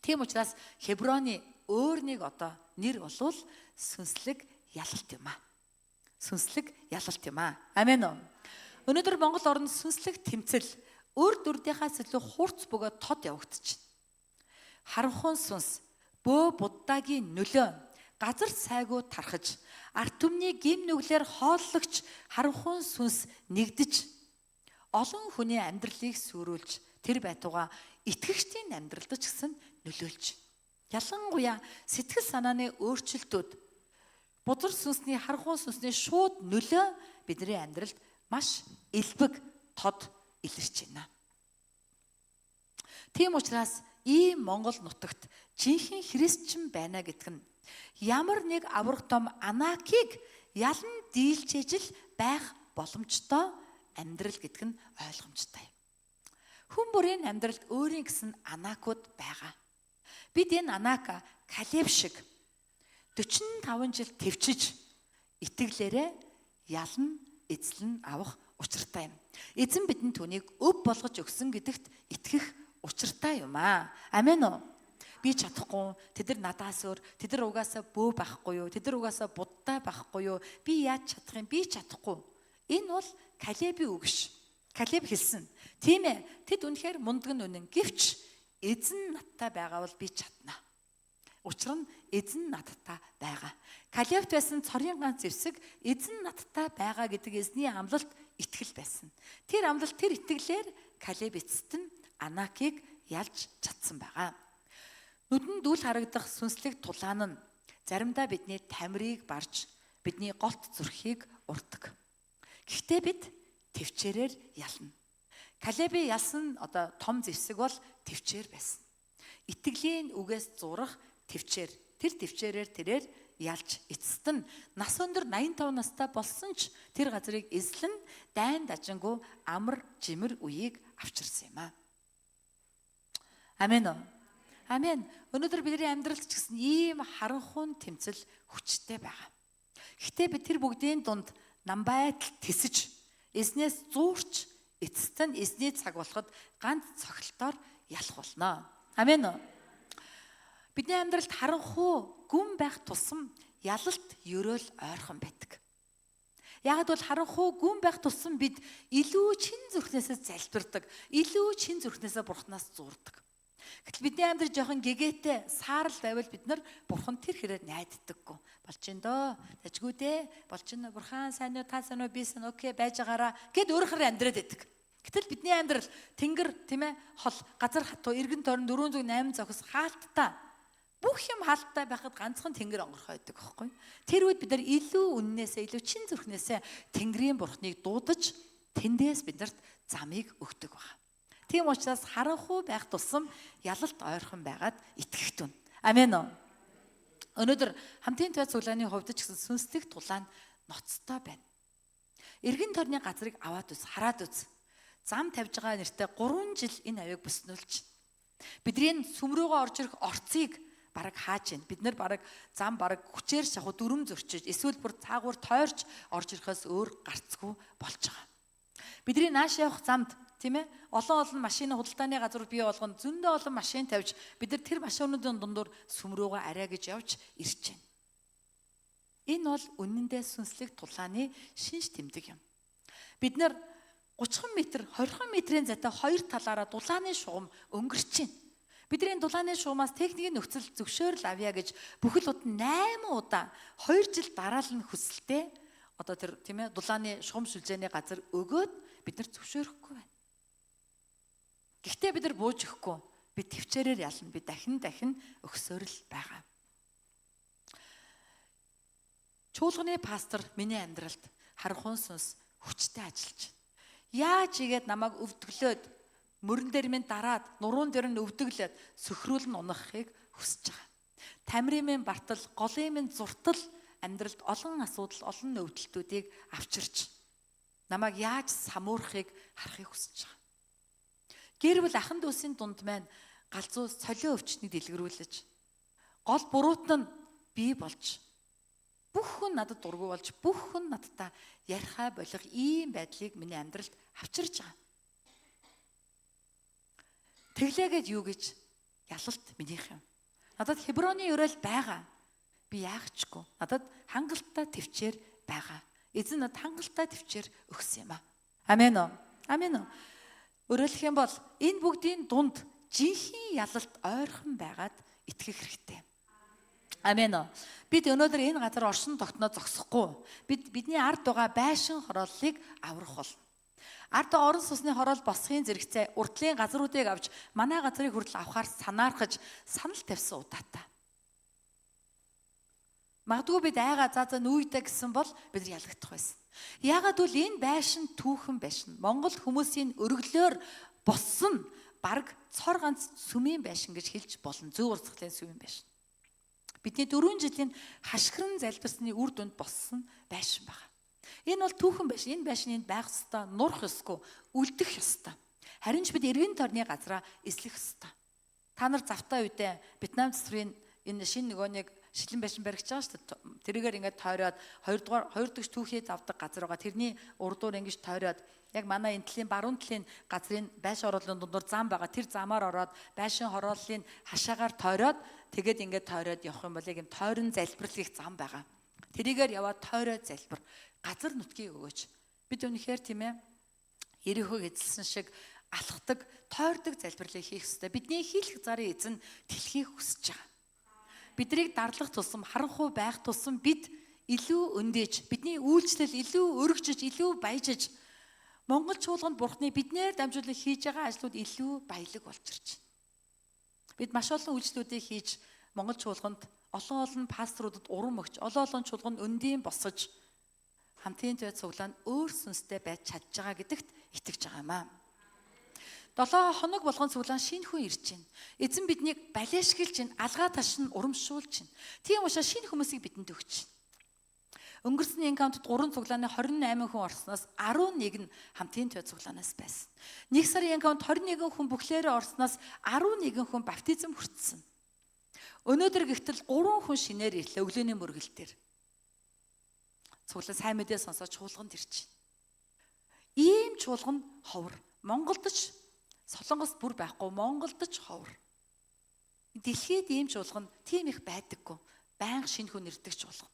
Тийм учраас Хеброны өөр нэг одоо нэр болвол сүнслэг ялалт юм аа. Сүнслэг ялалт юм аа. Амен үү? Өнөөдөр Монгол орнд сүнслэг тэмцэл өр дүрдийнхээс илүү хурц бөгөөд тод явагдчихна. Харанхуун сүнс, бөө буддагийн нөлөө газар сайгүй тархаж, ард түмний гим нүглээр хооллогч харанхуун сүнс нэгдэж олон хүний амьдралыг сүрүүлж тэр байтугай итгэгчдийн амьдралд ч гэсэн нөлөөлж. Ялангуяа сэтгэл санааны өөрчлөлтүүд, бузар сүнсний, харанхуй сүнсний шууд нөлөө бидний амьдралд маш элбэг тод илэрч байна. Тийм учраас ийм Монгол нутагт жинхэнэ христчин байна гэдг нь ямар нэг аврах том Анакийг ялан дийлчээж л байх боломжтой амьдрал гэдг нь ойлгомжтой. Хүн бүрийн амьдралд өөрийн гэсэн Анакууд байгаа. Бид энэ Анака Калеб шиг 45 жил төвчж итгэлээрээ ялан эзлэн авах учиртай юм. Эзэн бидэнд түүнийг өв болгож өгсөн гэдэгт итгэх учиртай юм аа. Амен уу? Би чадахгүй, тэд нар надаас өөр, тэд нар угаасаа бөө байхгүй юу? Тэд нар угаасаа будтай байхгүй юу? Би яаж чадах юм? Би чадахгүй. Энэ бол Калебийн үг ш. Калеб хэлсэн. Тийм ээ. Тэд үнэхээр мундаг нь үнэн. Гэвч эзэн надтай байгаа бол би чадна. Учир нь эзэн надтай байгаа. Калебт байсан цорын ганц зэвсэг эзэн надтай байгаа гэдэг эзний амлалт итгэл байсан. Тэр амлалт, тэр итгэлээр Калеб эцэст нь Анакийг ялж чадсан байгаа. Нүдэнд үл харагдах сүнслэг тулаан нь заримдаа бидний тамирыг барж, бидний голт зүрхийг урдаг. Гэхдээ бид төвчээрээр ялна. Калебийн ялсан одоо том зэвсэг бол төвчээр байсан. Итгэлийн үгээс зурах төвчээр. Тэр төвчээрээр тэрээр ялж эцэст нь нас өндөр 85 настай болсон ч тэр газрыг эзлэн дайн дажингүй амар жимэр үеийг авчирсан юм аа. Амен уу? Амен. Өнөөдөр бидний амьдралд ч гэсэн ийм харанхуй тэмцэл хүчтэй байгаа. Гэхдээ бид тэр бүгдийн дунд нам байтал тэсэж, эзнээс зуурч, эцэст нь эзний цаг болоход ганц цохилтоор ялах болно. Амен уу? Бидний амьдралд харанхуй гүн байх тусам ялалт ерөөл ойрхон байдаг. Яг бол харанхуй гүн байх тусам бид илүү чин зүрхнээсээ залбирдаг, илүү чин зүрхнээсээ бурхнаас зуурдаг. Гэтэл бидний амьдрал жоохон гэгээтэй саарал байвал бид нар бурхан тэр хэрээр найддаггүй. Болж ин дөө, тажгүй дээ, болж ин бурхан сайн уу, та сайн уу, би сайн окей байж байгаараа гэд өөрөөр амьдраад байдаг. Гэтэл бидний амьдрал тэнгэр тийм ээ хол газар хатуу эргэн тойрон 408 зохис хаалттай. Бүх юм хаалттай байхад ганцхан тэнгэр онгорхой байдаг байхгүй. Тэр үед бид нар илүү үннээсээ, илүү чин зүрхнээсээ тэнгэрийн бурхныг дуудаж тэндээс биднэрт замыг өгдөг баг. Тийм учраас харанхуй байх тусам ялалт ойрхон байгаад итгэхтүн. Амен уу? Өнөөдөр хамтын туяа цуглааны хувьд ч гэсэн сүнслэг тулаан ноцтой байна. Эргэн тойрны газрыг аваад үз, хараад үз. Зам тавьж байгаа нэртэй 3 жил энэ авийг бүснүүлж. Бидний сүм рүүгээ орж ирэх орцыг бараг хааж байна. Бид нар бараг зам бараг хүчээр шахуу дүрм зөрчиж, эсвэл бүр цаагуур тойрч орж ирэхээс өөр гарцгүй болж байгаа. Бидний нааш явах замд тийм ээ олон олон машины худалдааны газар бий болгоно зөндөө олон машин тавьж бид нар тэр машинуудын дундуур сүм рүүгээ арай гэж явж ирж байна. Энэ бол үнэндээ сүнслэг тулааны шинж тэмдэг юм. Бид нар 30 метр, 20 метрийн зайтай хоёр талаараа дулааны шугам өнгөрч байна. Бидний дулааны шугамаас техникийн нөхцөл зөвшөөрөл авъя гэж бүхэл удаа 8 удаа 2 жил дараалан хүсэлтэй одоо тэр тийм ээ дулааны шугам сүлжээний газар өгөөд бид нар зөвшөөрөхгүй байна. Гэхдээ бид нар бууж өгөхгүй. Бид төвчээрээр ялна. Бид дахин дахин өгсөөр л байгаа. Чуулганы пастор миний амьдралд харанхуй сүнс хүчтэй ажиллаж байна. Яаж игээд намайг өвдөглөөд мөрөн дээр минь дараад нуруун дээр нь өвдөглөөд сөхрүүлэн унахыг хүсэж байгаа. Тамирын минь бартал, голын минь зуртал амьдралд олон асуудал, олон өвдөлтүүдийг авчирч намайг яаж самуурахыг харахыг хүсэж байгаа. Гэр бүл ахан дүүсийн дунд маань галзуу солио өвчтнийг дэлгэрүүлж гол буруут нь би болж бүх хүн надад дургүй болж бүх хүн надтай ярихаа болох ийм байдлыг миний амьдралд авчирч байгаа. Тэглээгээд юу гэж ялалт минийх юм. Надад Хеброны өрөөл байгаа. Би яагчгүй. Надад хангалттай төвчээр байгаа. Эзэн надад хангалттай төвчээр өгсөн юм аа. Амен үү? Амен үү? Өөрөлдөх юм бол энэ бүгдийн дунд жинхэнэ ялалт ойрхон байгаад итгэх хэрэгтэй. Амен үү? Бид өнөөдөр энэ газар оршин тогтноо зогсохгүй. Бид бидний ард байгаа байшин хорооллыг аврах болно. Ард байгаа орон сууцны хороол босхын зэрэгцээ уртлын газруудыг авч манай газрыг хүртэл авахар санаархаж санал тавьсан удаатай. Магадгүй бид айгаа за за нүйдэ гэсэн бол бид нар ялагдах байсан. Яагаад гэвэл энэ байшин түүхэн байшин. Монгол хүмүүсийн өргөлөөр болсон бараг цор ганц сүмийн байшин гэж хэлж болно. Зүй урсгалын сүмийн байшин. Бидний 4 жилийн хашгиран залбирсны үр дүнд болсон байшин байна. Энэ бол түүхэн байшин. Энэ байшин энд байх ёстой, нурах ёсгүй, үлдэх ёстой. Харин ч бид эргэн тойрны газраа эслэх ёстой. Та нар завтай үедээ Вьетнам засварын энэ шинэ нөгөө нэг шилэн байшин баригч байгаа шүү дээ. Тэрийгээр ингээд тойроод 2 дугаар 2 дахь түүхий завдаг газар байгаа. Тэрний урдуур ингэж тойроод яг манай энэ талын баруун талын газрын байшин хорооллын дундуур зам байгаа. Тэр замаар ороод байшин хорооллын хашаагаар тойроод тэгээд ингээд тойроод явах юм бол яг юм тойрон залбирал гэх зам байгаа. Тэрийгээр яваад тойроод залбир. Газар нутгийг өгөөч. Бид үнэхээр тийм ээ Ерихог эзэлсэн шиг алхдаг, тойрдог залбирлыг хийх ёстой. Бидний хийх зарын эзэн дэлхийг хүсэж байгаа. Биднийг дарлах тусам, харанхуй байх тусам бид илүү өндөөж, бидний үйлчлэл илүү өргөжж, илүү баяжиж Монгол чуулганд Бурхны биднээр дамжуулан хийж байгаа ажлууд илүү баялаг болж ирж байна. Бид маш олон үйлчлүүдийг хийж Монгол чуулганд олон олон пасторудад урам өгч, олон олон чуулганд өндийн босгож хамтын зүй цуглаанд өөр сүнстэй байж чадж байгаа гэдэгт итгэж байгаа юм аа. 7 хоног болгон цуглаан шинэ хүн ирж байна. Эзэн биднийг балиашгэлж байна, алгаа ташин урамшуулж байна. Тийм учраас шинэ хүмүүсийг бидэнд өгч байна. Өнгөрсөн энкаунтад 3 цуглааны 28 хүн орсноос 11 нь хамтын зүй цуглаанаас байсан. 1 сарын энкаунт 21 хүн бүхлээрээ орсноос 11 хүн баптизм хүртсэн. Өнөөдөр гэхтэл 3 хүн шинээр ирлээ өглөөний мөргөл дээр. Цуглаан сайн мэдээ сонсоод чуулганд ирж байна. Ийм чуулган ховор. Монголд ч Солонгост бүр байхгүй, Монголд ч ховор. Дэлхийд ийм чуулган тийм их байдаггүй. Байнга шинэ хүн ирдэг чуулган.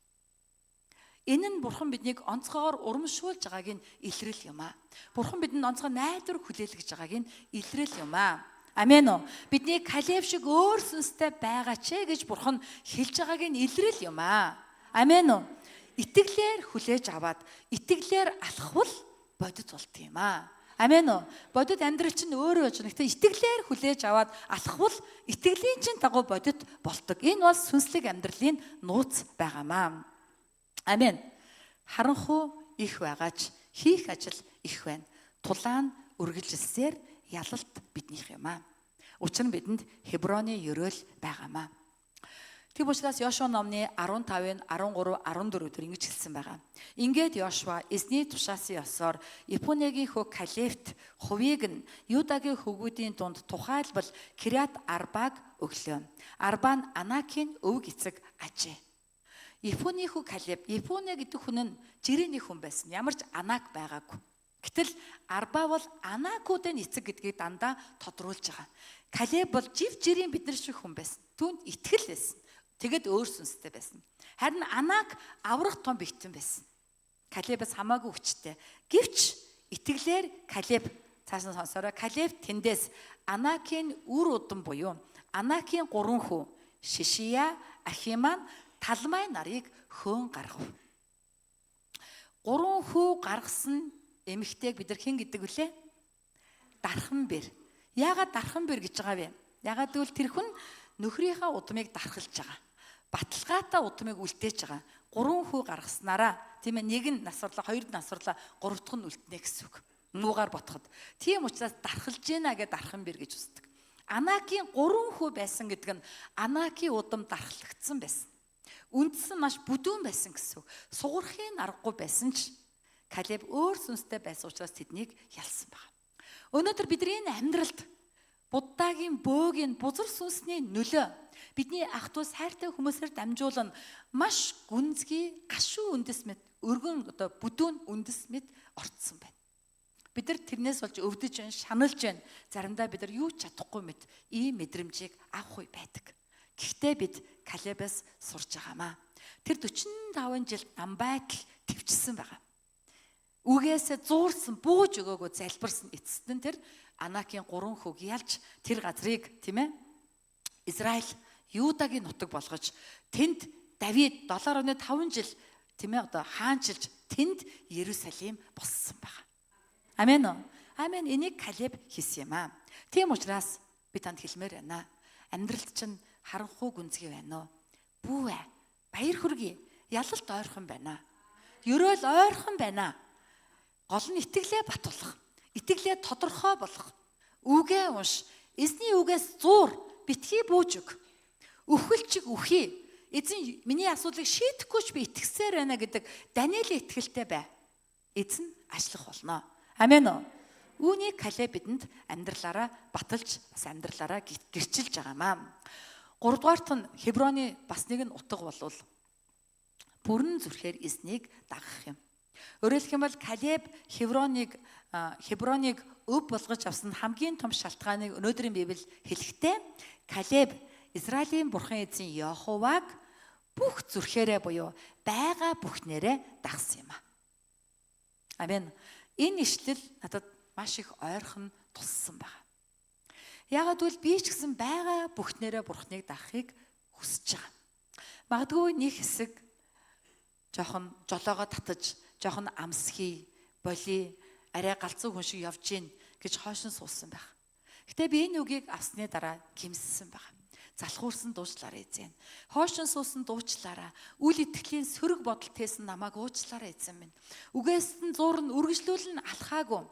Энэ нь Бурхан биднийг онцгойгоор урамшуулж байгааг нь илрэл юм аа. Бурхан бидэнд онцгой найдвар хүлээлгэж байгааг нь илрэл юм аа. Амен уу? Бидний Калеб шиг өөр сүнстэй байгаа ч гэж Бурхан хэлж байгааг нь илрэл юм аа. Амен уу? Итгэлээр хүлээж аваад итгэлээр алхвал бодит болт юм аа. Амен уу? Бодит амьдрал чинь өөрөө болж байна. Гэхдээ итгэлээр хүлээж аваад алхвал итгэлийн чинь дагуу бодит болдог. Энэ бол сүнслэг амьдралын нууц байгаамаа. Амен. Харанхуй их байгаач хийх ажил их байна. Тулаан үргэлжилсээр ялалт биднийх юм аа. Учир нь бидэнд Хеброны ерөөл байгаамаа. Тэр учраас Йошуа номны 15-ын 13, 14 дээр ингэж хэлсэн байгаа. Ингээд Йошуа эзний тушаасан ёсоор Епунегийн хүү Калебт хувийг нь Юдагийн хөвгүүдийн дунд тухайлбал Кириат Арбаг өглөө. Арба нь Анакийн өвөг эцэг ажээ. Епуний хүү Калеб, Епуне гэдэг хүн нь жирээний хүн байсан. Ямар ч Анак байгаагүй. Гэтэл Арба бол Анакуудын эцэг гэдгийг дандаа тодруулж байгаа. Калеб бол жив жирийн бидний шиг хүн байсан. Түүнд итгэл байсан. Тэгэд өөр сүнстэй байсан. Харин Анак аврах том битэн байсан. Калебээс хамаагүй хүчтэй. Гэвч итгэлээр Калеб цааш нь сонсороо Калеб тэндээс Анакийн үр удам буюу Анакийн 3 хүү Шишия, Ахиман, Талмай нарыг хөөн гаргав. 3 хүү гаргасан эмэгтэйг бид нар хэн гэдэг вүлээ? Дархан бэр. Яагаад дархан бэр гэж байгаа вэ? Яагаад гэвэл тэр хүн нөхрийнхээ удмыг дархалж байгаа. Баталгаатай удмыг үлдээж байгаа. 3 хүү гаргаснараа тийм ээ нэг нь нас орлоо, хоёр нь нас орлоо, гурав дахь нь үлднэ гэсэн үг. Муугаар ботход. Тийм учраас дархалж гинэ гэж дархан бэр гэж үздэг. Анакийн 3 хүү байсан гэдэг нь Анакийн удам дархлагдсан байсан. Үндсэн маш бүдүүн байсан гэсэн үг. Сугархын аргагүй байсан ч Калеб өөр сүнстэй байсан учраас тэднийг ялсан байна. Өнөөдөр бидний энэ амьдралд Буддагийн бөөгийн бузар сүнсний нөлөө бидний ах トゥ хайртай хүмүүсээр дамжуулан маш гүнзгий гашуун үндэс мэт өргөн одоо бүдүүн үндэс мэт орцсон байна. Бид нар тэрнээс болж өвдөж байна, шаналж байна. Заримдаа бид нар юу ч чадахгүй мэт ийм мэдрэмжийг авах үе байдаг. Гэхдээ бид Калебээс сурж байгаамаа. Тэр 45 жил намбайтал төвчсөн байгаа. Үгээсээ зуурсан, бууж өгөөгөө залбирсан эцэст нь тэр Анакийн 3 хүүг ялж тэр газрыг тийм ээ Израиль Юдагийн нутаг болгож тэнд Давид 7.5 жил тийм ээ одоо хаанчилж тэнд Иерусалим боссон байгаа. Амен үү? Амен. Энийг Калеб хийсэн юм аа. Тийм учраас би танд хэлмээр байна. Амьдралд чинь харанхуй гүнзгий байна уу? Бүү ээ. Баяр хүргэе. Ялалт ойрхон байна. Ерөөл ойрхон байна. Гол нь итгэлээ батлах. Итгэлээ тодорхой болгох. Үгээ унш. Эзний үгээс зуур, битгий бүүж өг. Үхэлчиг үхий. Эзэн миний асуудлыг шийдэхгүй ч би итгэсээр байна гэдэг Даниэлийн итгэлтэй бай. Эзэн ажиллах болно. Амен үү? Үүнийг Калеб бидэнд амьдралаараа баталж, бас амьдралаараа гэрчилж байгаамаа. Гуравдугаарт нь Хеброны бас нэг нь утга болвол бүрэн зүрхээр эзнийг дагах юм. Өөрөөр хэлэх юм бол Калеб Хеброныг өв болгож авсан хамгийн том шалтгааныг өнөөдрийн Библи хэлэхдээ Калеб Израилийн бурхан эзэн Яховаг бүх зүрхээрээ буюу байгаа бүхнээрээ дагсан юм а. Амен. Энэ ишлэл надад маш их ойрхон туссан байна. Яагаад гэвэл би ч гэсэн байгаа бүхнээрээ бурхныг дагахыг хүсэж байгаа. Магадгүй нэг хэсэг жоохон жолоогоо татаж, жоохон амсхий, боли, арай галзуу хүн шиг явж гин гэж хойшин суусан байх. Гэтэ би энэ үгийг авсны дараа гимссэн байна. Залхуурсан дуучлаарай эзэн. Хойшин суусан дуучлаарай. Үл итгэлийн сөрөг бодол тээсэн намайг уучлаарай эзэн минь. Үгээс нь зур нь үргэлжлүүлэн алхаагүй.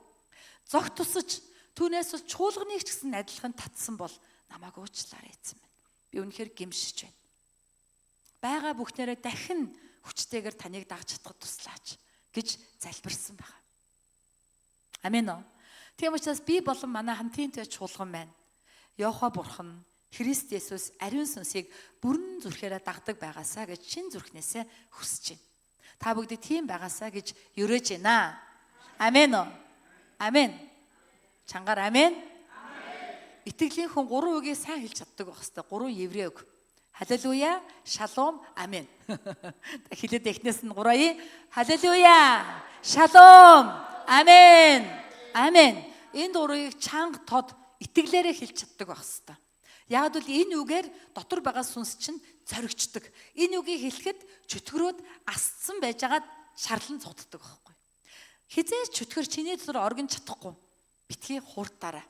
Зогт тусаж түүнээс бол чуулганыг ч гэсэн адилхан татсан бол намайг уучлаарай эзэн минь. Би үнэхээр гимшиж байна. Байгаа бүхнээрээ дахин хүчтэйгээр таныг дагж чадхад туслаач гэж залбирсан байна. Амен үү? Тийм учраас би болон манай хамтын төв чуулган байна. Йохова бурхан Христ Есүс ариун сүнсийг бүрэн зүрхээрээ дагдаг байгаасаа гэж чин зүрхнээсээ хүсэж байна. Та бүгд тийм байгаасаа гэж ерөөж байна. Амен үү? Амен. Чангаар амен. Итгэлийн хүн гурван үгийг сайн хэлж чаддаг байх хэвээр. Гурван еврей үг. Халелуя, шалом, амен. Хэлээд эхнээс нь гурая. Халелуя, шалом, амен. Амен. Энэ гурвыг чанга тод итгэлээрээ хэлж чаддаг байх хэвээр. Яг л энэ үгээр дотор байгаа сүнс чинь зоригчдөг. Энэ үгийг хэлэхэд чөтгөрөөд асцсан байжгаад шарлан цугддаг байхгүй. Хизээ чөтгөр чиний дотор оргин чадахгүй. Битгий хурдтараа.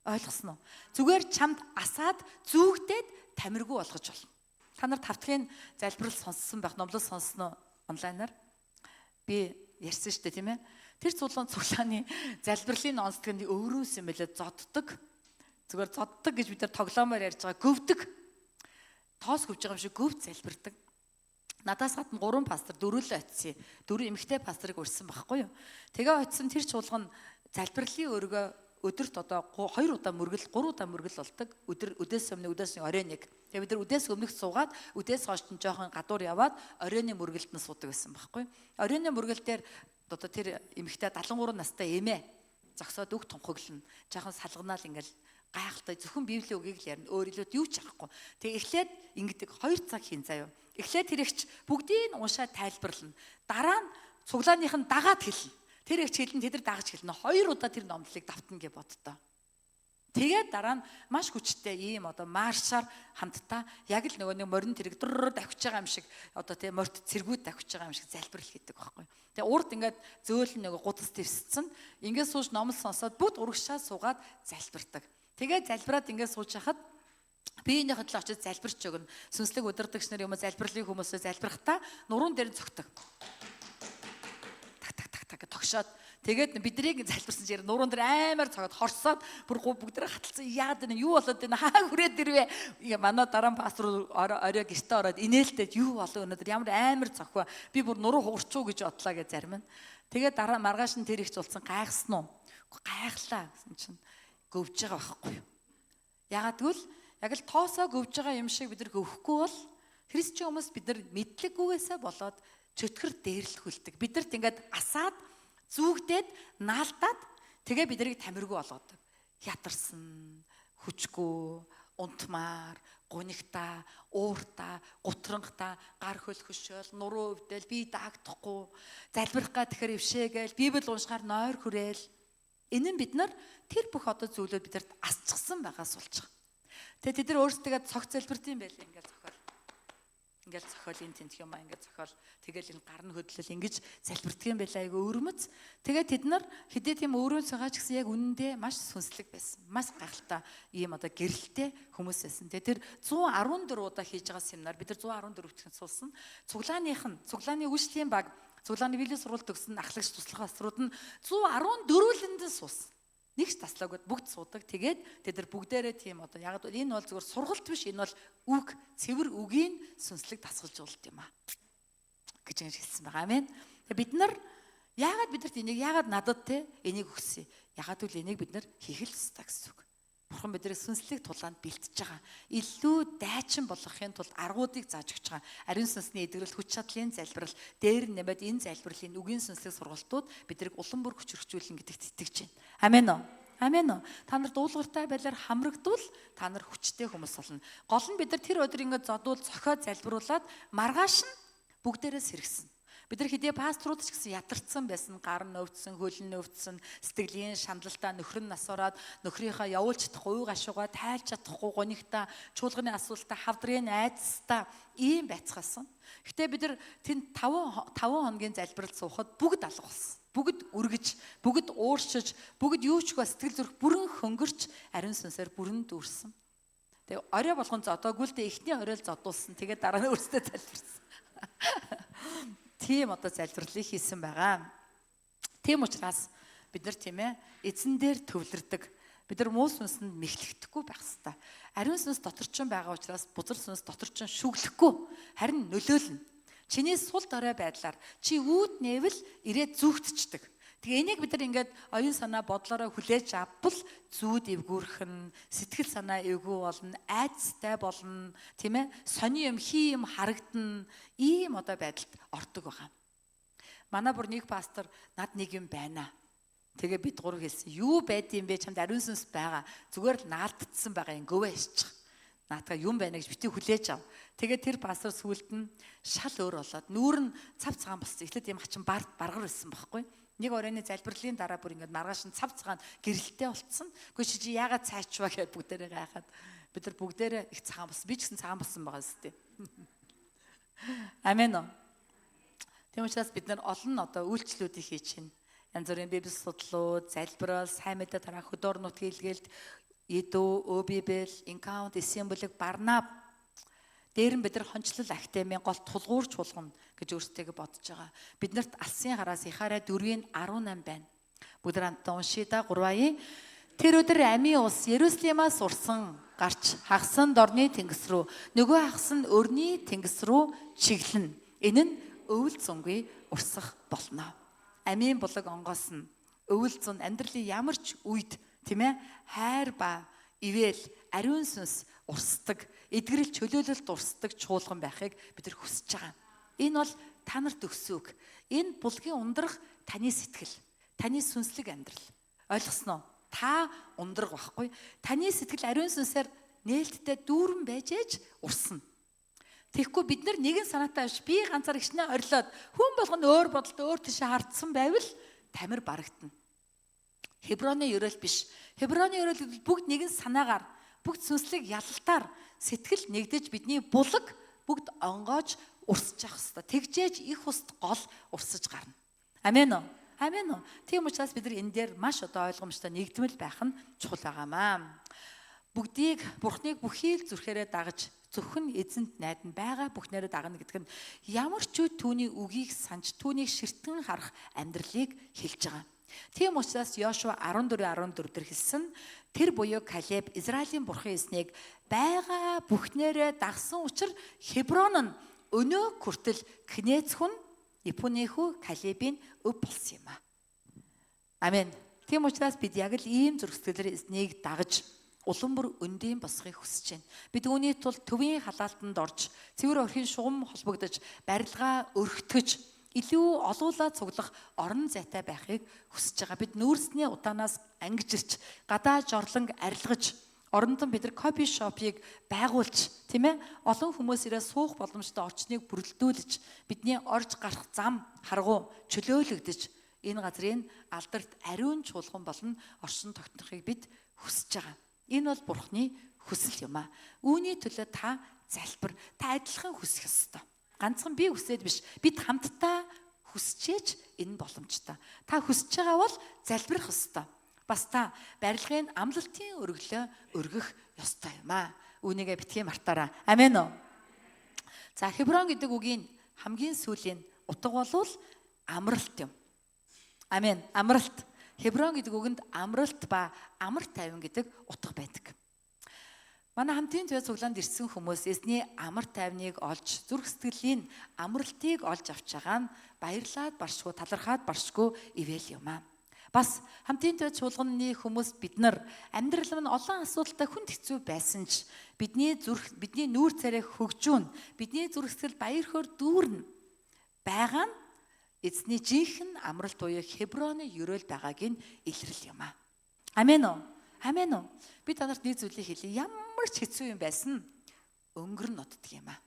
Ойлгосон уу? Зүгээр чамд асаад зүүгдээд тамиргүй болгож болно. Та нар тавтахын залбирал сонссон байх, номлол сонссон уу онлайнаар? Би ярьсан шүү дээ, тийм ээ. Тэр цуглааны залбирлын онцлог нь өөрөөс юм байлээ зоддог. Зүгээр зоддог гэж бид нар тоглоомоор ярьж байгаа. Гөвдөг. Тоос гөвж байгаа юм шиг гөвд залбирдаг. Надаас гадна 3 пастор дөрвөлөө очив. 4 эмэгтэй пасторыг урьсан байхгүй юу? Тэгээ очисон тэр чуулган залбирлын өргөө өдөрт одоо 2 удаа мөргөл, 3 удаа мөргөл болдог. Өдөр өдөөс өмнө өдөөс орой нэг. Тэгээ бид нар өдөөс өмнөх суугаад өдөөс хойш нь жоохон гадуур яваад оройны мөргөлд нь суудаг байсан байхгүй юу? Оройны мөргөл дээр одоо тэр эмэгтэй 73 настай эмээ зогсоод үг тунхаглана. Жоохон салганаал ингээл гайхалтай зөвхөн библийн үгийг л ярина. Өөр илүүд юу ч харахгүй. Тэгээ эхлээд ингэдэг 2 цаг хийн заяа. Эхлээд тэр ихч бүгдийг уншаад тайлбарлана. Дараа нь цуглааных нь дагаад хэлнэ. Тэр ихч хэлнэ, тэд нар дагаж хэлнэ. 2 удаа тэр номлолыг давтна гэж боддоо. Тэгээд дараа нь маш хүчтэй ийм одоо маршаар хамтдаа яг л нөгөө нэг морин тэрэг дурр давхиж байгаа юм шиг одоо тийм морт цэргүүд давхиж байгаа юм шиг залбирал хийдэг байхгүй. Тэгээ урд ингээд зөөлөн нөгөө гудас твсцэн ингээд сууж номл сонсоод бүгд урагшаа суугаад залбирдаг. Тэгээд залбираад ингээд сууж хахад биеийнхээ төлөө очиж залбирч өгнө. Сүнслэг удирдагч нар юм уу залбирлын хүмүүсээ залбирахдаа нуруунд дээр цогтөг. Так так так так тогшоод тэгээд биднийг залбирсан чинь нуруунд дээр аймаар цогоод хорсоод бүр бүгд хаталцсан. Яагаад энэ юу болоод энэ хаа хүрээд ирвэ? Манай дараа пастор орой гэртээ ороод инээлтэй юу болов өнөөдөр ямар амар цохив. Би бүр нуруу хугарчуу гэж бодлоо гэж зарим нь. Тэгээд дараа маргааш нь тэр их зулцсан гайхсан уу? Гайхлаа гэсэн чинь гөвж байгаа байхгүй юу? Яагаад гэвэл яг л тоосоо гөвж байгаа юм шиг бид нар гөвөхгүй бол христчин хүмүүс бид нар мэдлэггүйгээсээ болоод чөтгөр дээрлэхүүлдэг. Бидэрт ингээд асаад зүүгдээд наалдаад тэгээ биднийг тамиргүй болгодог. Ятарсан, хүчгүй, унтмаар, гунигтаа, ууртаа, гутрангтаа, гар хөл хөшөөл, нуруу өвдөл, би даагдахгүй, залбирах га тэгэхээр ившээгээл, Библи уншихаар нойр хүрээл. Энэ нь бид нар тэр бүх одоо зүйлүүд бидэрт асчихсан байгаас болж байгаа. Тэгээ тэд нар өөрсдөө цогц залбирд юм байл ингээл зохиол. Ингээл зохиол энэ тэнтх юм аа, ингээд зохиол тэгэл энэ гар нь хөдлөл ингэж залбирдаг юм байлаа, айгүй өвөрмөц. Тэгээд тэд нар хэдий тийм өвөрмөц байгаа ч гэсэн яг үнэндээ маш сүнслэг байсан. Маш гайхалтай ийм одоо гэрэлтэй хүмүүс байсан. Тэгээд тэр 114 удаа хийж байгаа семинар, бид нар 114 хүнд суусан. Цуглааных нь, цуглааны үйлчлэлийн баг, цуглааны биелийн сургууль төгссөн ахлагч туслах пасторууд нь 114-лэнд суусан. Нэг ч таслаагүй бүгд суудаг. Тэгээд тэд нар бүгдээрээ тийм одоо яг энэ бол зүгээр сургалт биш, энэ бол үг, цэвэр үгийн сүнслэг дасгалжуулалт юм аа гэж ингэж хэлсэн байгаа. Амен. Тэгээд бид нар яагаад бидэрт энийг, яагаад надад те энийг өгсөн? Яагаад гэвэл энийг бид нар хийх л ёстой гэсэн үг. Бурхан бидний сүнслэг тулаанд бэлтэж байгаа. Илүү дайчин болгохын тулд аргуудыг зааж өгч байгаа. Ариун сүнсний эдгэрэл, хүч чадлын залбирал, дээр нь нэмээд энэ залбирлын үгийн сүнслэг сургалтууд биднийг улам бүр хүчрхжүүлнэ гэдэгт итгэж байна. Амен уу? Амен уу? Та нар дуулууртай байдлаар хамрагдвал та нар хүчтэй хүмүүс болно. Гол нь бид нар тэр өдөр ингээд зодуул зохио залбируулаад маргааш нь бүгдээрээ сэргсэн. Бид нар хэдий пасторууд ч гэсэн ядарсан байсан, гар нь өвдсөн, хөл нь өвдсөн, сэтгэлийн шаналлаа нөхөр нь асуураад нөхрийнхөө явуулж чадахгүй, уй гашуугаа тайлж чадахгүй, гунигта, чуулганы асуултаа, хавдрын айдастай ийм байцгаасан. Гэтэ бид нар тэнд 5 хоногийн залбирал суухад бүгд алга болсон. Бүгд үргэж, бүгд ууршиж, бүгд юу ч үгүй сэтгэл зүрх бүрэн хөнгөрч, ариун сүнсээр бүрэн дүүрсэн. Тэгээ орой болгон зодоогүй л дээ, эхний орой л зодуулсан. Тэгээ дараа нь өөрсдөө залбирсан. Тийм одоо залбирлыг хийсэн байгаа. Тийм учраас бид нар тийм эзэн дээр төвлөрдөг. Бид нар муу сүнсэнд мэхлэгдэхгүй байх хэвээр. Ариун сүнс дотор ч байгаа учраас бузар сүнс дотор ч шүглэхгүй, харин нөлөөлнө. Чиний сул дорой байдлаар чи үүд нээвэл ирээд зүгтчдэг. Тэгээ энийг бид нар ингээд оюун санаа бодлороо хүлээж авбал зүүд эвгүүрхэн, сэтгэл санаа эвгүй болно, айдастай болно, тийм сони юм хий юм харагдана, ийм одоо байдалд ордог байгаа. Манай бүр нэг пастор над нэг юм байна. Тэгээ бид гурав хэлсэн. Юу байд юм бэ? Чамд ариун сүнс байгаа. Зүгээр л наалтдсан байгаа юм гөвөө хийчих. Наатгаа юм байна гэж бити хүлээж ав. Тэгээ тэр пастор сүулт нь шал өөр болоод нүүр нь цав цагаан болсон. Эхлээд юм хачин баргар байсан байхгүй. Нэг оройны залбирлын дараа бүр ингээд маргааш нь цав цагаан гэрэлтэй болцсон. Үгүй чи яагаад цайчваа гэд бүгдээрээ гайхаад бид нар бүгдээрээ их цагаан болсон. Би ч гэсэн цагаан болсон байгаа зү. Амен уу. Тийм учраас бид нар олон одоо үйлчлүүдийг хийж байна. Янз бүрийн библи судлууд, залбирал, сайн мэдээ тараах, хөдөөр нутгийн илгээлт, Идүү, Өбибэл, Encounter, Эсийн бүлэг, Барнаб. Дээр нь бид нар хончлол академийн гол тулгуур чуулган гэж өөрсдөө бодож байгаа. Биднэрт алсын хараас Ихараа 4-ийн 18 байна. Бүгд хамтдаа уншъя да 3-ийн. Тэр өдөр амийн ус Иерусалимаас урсан гарч хагас нь дорны тэнгис рүү, нөгөө хагас нь өрний тэнгис рүү чиглэнэ. Энэ нь өвөл зунгүй урсах болно. Амийн булаг онгоос нь өвөл зун амьдралын ямар ч үед, тийм хайр ба ивэл ариун сүнс урсдаг, эдгэрэл чөлөөлөлт урсдаг чуулган байхыг бид нар хүсэж байгаа. Энэ бол та нарт өгсөн үг. Энэ булгийн ундрах таны сэтгэл, таны сүнслэг амьдрал. Ойлгосноо? Та ундрах байхгүй. Таны сэтгэл ариун сүнсээр нээлттэй дүүрэн байж ээж урсна. Тэгэхгүй бид нар нэгэн санаатай биш, би ганцаар гişнээ орилоод хүн болгоно өөр бодолтой өөр тишээ хардсан байвал тамир барагдана. Хеброны ерөөл биш. Хеброны ерөөл бүгд нэгэн санаагаар, бүгд сүнслэг ялалтаар сэтгэл нэгдэж бидний булаг бүгд онгоож урсж явах хэвээр. Тэгжээж их уст гол урсаж гарна. Амен уу? Амен уу? Тийм учраас бид нар энэ дээр маш одоо ойлгомжтой нэгдмэл байх нь чухал байгаамаа. Бүгдийг Бурхныг бүхий л зүрхээрээ дагаж зөвхөн эзэнт найдан байгаа бүхнээрээ дагна гэдэг нь ямар ч үе түүний үгийг санаж түүнийг ширтэн харах амьдралыг хэлж байгаа. Тийм учраас Йошуа 14:14 дээр хэлсэн тэр буюу Калеб Израилийн бурхан эснийг байгаа бүхнээрээ дагсан учир Хеброн нь өнөө хүртэл Кнец хүн Епунехүү Калебийн өв болсон юм а. Амен. Тийм учраас бид яг л ийм зүрх сэтгэлээр эзнийг дагаж улам бүр өндийн босхийг хүсэж байна. Бид үүний тулд төвийн халаалтанд орж, цэвэр орхин шугам холбогдож, барилгаа өргөтгөж, илүү олуулаа цуглах орон зайтай байхыг хүсэж байгаа. Бид нүүрсний удаанаас ангижирч, гадаа жорлонг арилгаж, орондон бид нар кофе шопыг байгуулж, тийм олон хүмүүс ирээ суух боломжтой орчныг бүрэлдүүлж, бидний орж гарах зам харгу чөлөөлөгдөж, энэ газрын алдарт ариун чуулган болон оршин тогтнохыг бид хүсэж байгаа. Энэ бол Бурхны хүсэл юм а. Үүний төлөө та Залбир. Та адилхан хүсэх ёстой. Ганцхан би хүсээд биш. Бид хамтдаа хүсчээч энэ боломжтой. Та хүсэж байгаа бол залбирах ёстой. Бас та барилгын амлалтын өргөлөө өргөх ёстой юм аа. Үүнийгээ битгий мартаарай. Амен үү? За, Хеброн гэдэг үгийн хамгийн сүүлийн утга бол амралт юм. Амен. Амралт. Хеброн гэдэг үгэнд амралт ба амар тайван гэдэг утга байдаг. Манай хамтын туяа цуглаанд ирсэн хүмүүс эзний амар тайвныг олж, зүрх сэтгэлийн амралтыг олж авч байгаа нь баярлаад баршгүй, талархаад баршгүй ивэл юм аа. Бас хамтын туяа чуулганы хүмүүс бид нар амьдрал нь олон асуудалтай хүнд хэцүү байсан ч бидний зүрх, бидний нүүр царай хөгжүүн, бидний зүрх сэтгэл баяр хөөр дүүрнэ байгаа нь эзний жинхэнэ амралт буюу Хеброны ерөөл байгааг нь илрэл юм аа. Амен үү? Амен үү? Би та нарт нэг зүйлийг хэлье. Ямар ч хэцүү юм байсан өнгөр нь нотдог юм аа.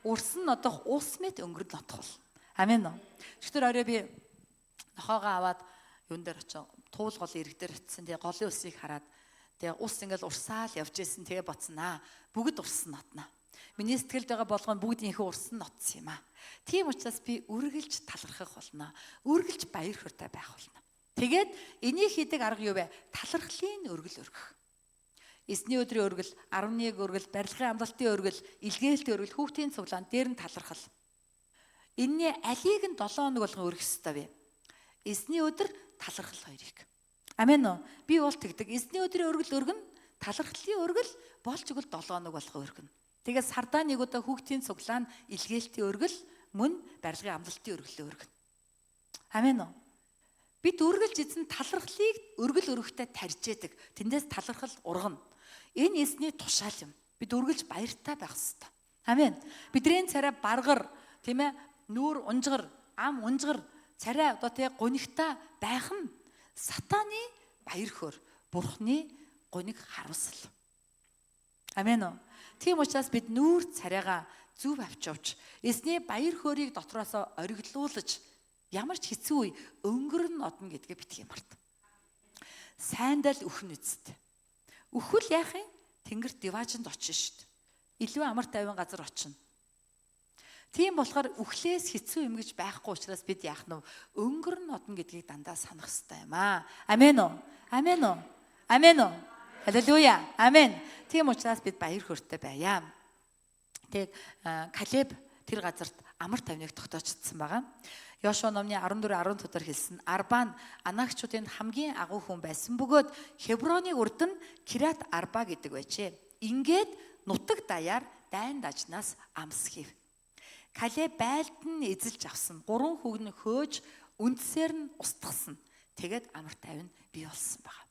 Урсан нодох ус мэт өнгөр нь нотох бол. Амен үү? Өчигдөр орой би нохоогоо аваад юун дээр очив. Туул гол ирэг дээр очисон. Тэгээ голын усыг хараад тэгээ ус ингээл урсаал явж исэн. Тэгээ бодсон аа. Бүгд урсан нотно. Миний сэтгэлд байгаа болгон бүгд инхүү урсан нотсон юм аа. Тийм учраас би үргэлж талархах болно. Үргэлж баяр хөөртэй байх болно. Тэгээд энийг хийдэг арга юу вэ? Талархлын өргөл өргөх. Эзний өдрийн өргөл, 11 өргөл, барилгын амлалтын өргөл, илгээлтийн өргөл, хүүхдийн цуглаан дээр нь талархал. Энийний алийг нь 7 хоног болгон өргөх ёстой вэ? Эзний өдөр, талархал хоёрыг. Амен үү? Би бол тэгдэг. Эзний өдрийн өргөл өргөн, талархлын өргөл болж игэл 7 хоног болгон өргөнө. Тэгээд сардаа нэг удаа хүүхдийн цуглаан, илгээлтийн өргөл, мөн барилгын амлалтын өргөлөө өргөнө. Амен үү? Бид үргэлж эзэн талархлыг өргөл өргөхтэй тарьж яадаг. Тэндээс талархал ургана. Энэ эзний тушаал юм. Бид үргэлж баяртай байх ёстой. Амен. Бидний царай баргар, тийм ээ, нүүр унжгар, ам унжгар, царай одоо тий гунигтай байх нь сатаны баяр хөөр, бурхны гуниг харуулсал. Амен үү? Тийм учраас бид нүүр царайгаа зөв авч явж, эзний баяр хөөрийг дотроосоо ориглуулж ямар ч хэцүү үе өнгөрн одно гэдгээ битгий март. Сайндал үхэн үст. Үхвэл яах юм? Тэнгэрт диваажинд очно шүү дээ. Илүү амар тайван газар очино. Тийм болохоор үхлээс хэцүү юм гэж байхгүй учраас бид яах нь өнгөрн одно гэдгийг дандаа санах хэрэгтэй юм аа. Амен үү? Амен үү? Амен үү? Халелуя. Амен. Тийм учраас бид баяр хөөртэй байя. Тэг Калеб тэр газарт амар тайвныг тогтоочдсон байгаа. Йошуа номны 14 15 дээр хэлсэн Арба нь Анакчуудын хамгийн агуу хүн байсан бөгөөд Хеброныг урд нь Кират Арба гэдэг байжээ. Ингээд нутаг даяар дайн дажнаас амс хийв. Калеб байлд нь эзэлж авсан. 3 хүүг нь хөөж үндсээр нь устгасан. Тэгээд амар тайван бий болсон байгаа.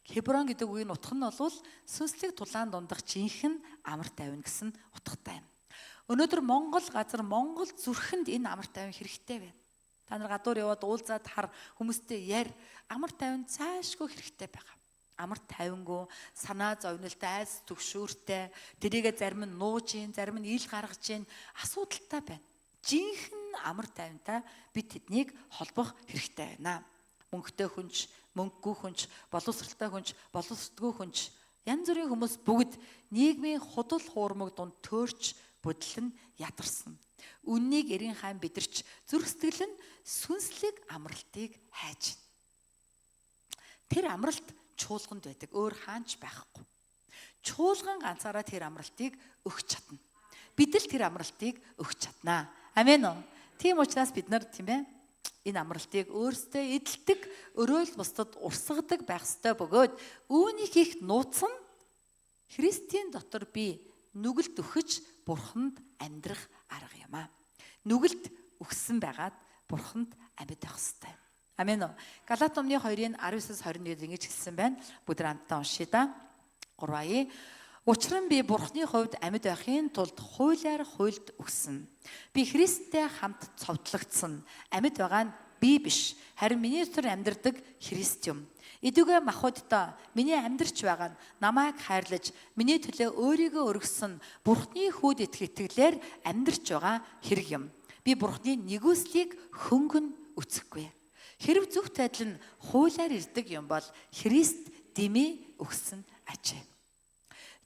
Хеброн гэдэг үгийн утга нь бол сүнслэг тулаан дундах жинхэнэ амар тайван гэсэн утгатай юм. Өнөөдөр Монгол газар, Монгол зүрхэнд энэ амар тайван хэрэгтэй байна. Та нар гадуур яваад уулзаад хар хүмүүстэй яар, амар тайван цаашгүй хэрэгтэй байгаа. Амар тайвангүй, санаа зовнилтой, айц түгшүүртэй, тэрийгэ зарим нь нууж гин, зарим нь ил гаргаж гин, асуудалтай байна. Жинхэнэ амар тайвантай бид тэднийг холбох хэрэгтэй байна. Мөнгөтэй хүнч, мөнгөгүй хүнч, боловсралтай хүнч, боловсдгүй хүнч, янз бүрийн хүмүүс бүгд нийгмийн худал хуурмаг дунд төөрч бодол нь ядарсан. Үннийг эрийн хаан бидэрч зүрх сэтгэл нь сүнслэг амралтыг хайж. Тэр амралт чуулганд байдаг. Өөр хаанч байхгүй. Чуулган ганцаараа тэр амралтыг өгч чадна. Бид л тэр амралтыг өгч чаднаа. Амен үү? Тийм учраас бид нар тийм ээ энэ амралтыг өөрсдөө эдэлдэг, өрөөл бусдад урсгадаг байх ёстой бөгөөд үүнийг хийх нууц нь Христийн дотор би нүгэлт өгч бурханд амьдрах арга юм аа. Нүгэлт өгсөн байгаад бурханд амьд байх ёстой. Амен үү? Галат номны 2-ын 19-21 ингэж хэлсэн байна. Бүгд хамтдаа уншъя да. 3-ая. Учир нь би бурхны хувьд амьд байхын тулд хуулиар хуйлд өгсөн. Би Христтэй хамт цовдлогдсон. Амьд байгаа нь би биш, харин миний дотор амьдардаг Христ юм. Эдүгэ махбоддоо миний амьдрч байгаа нь намайг хайрлаж миний төлөө өөрийгөө өргөсөн Бурхны хүүд итгэх итгэлээр амьдрч байгаа хэрэг юм. Би Бурхны нэгүслийг хөнгөн үцэхгүй. Хэрв зөвхт адил нь хуулиар ирдэг юм бол Христ дэмий өгсөн ажээ.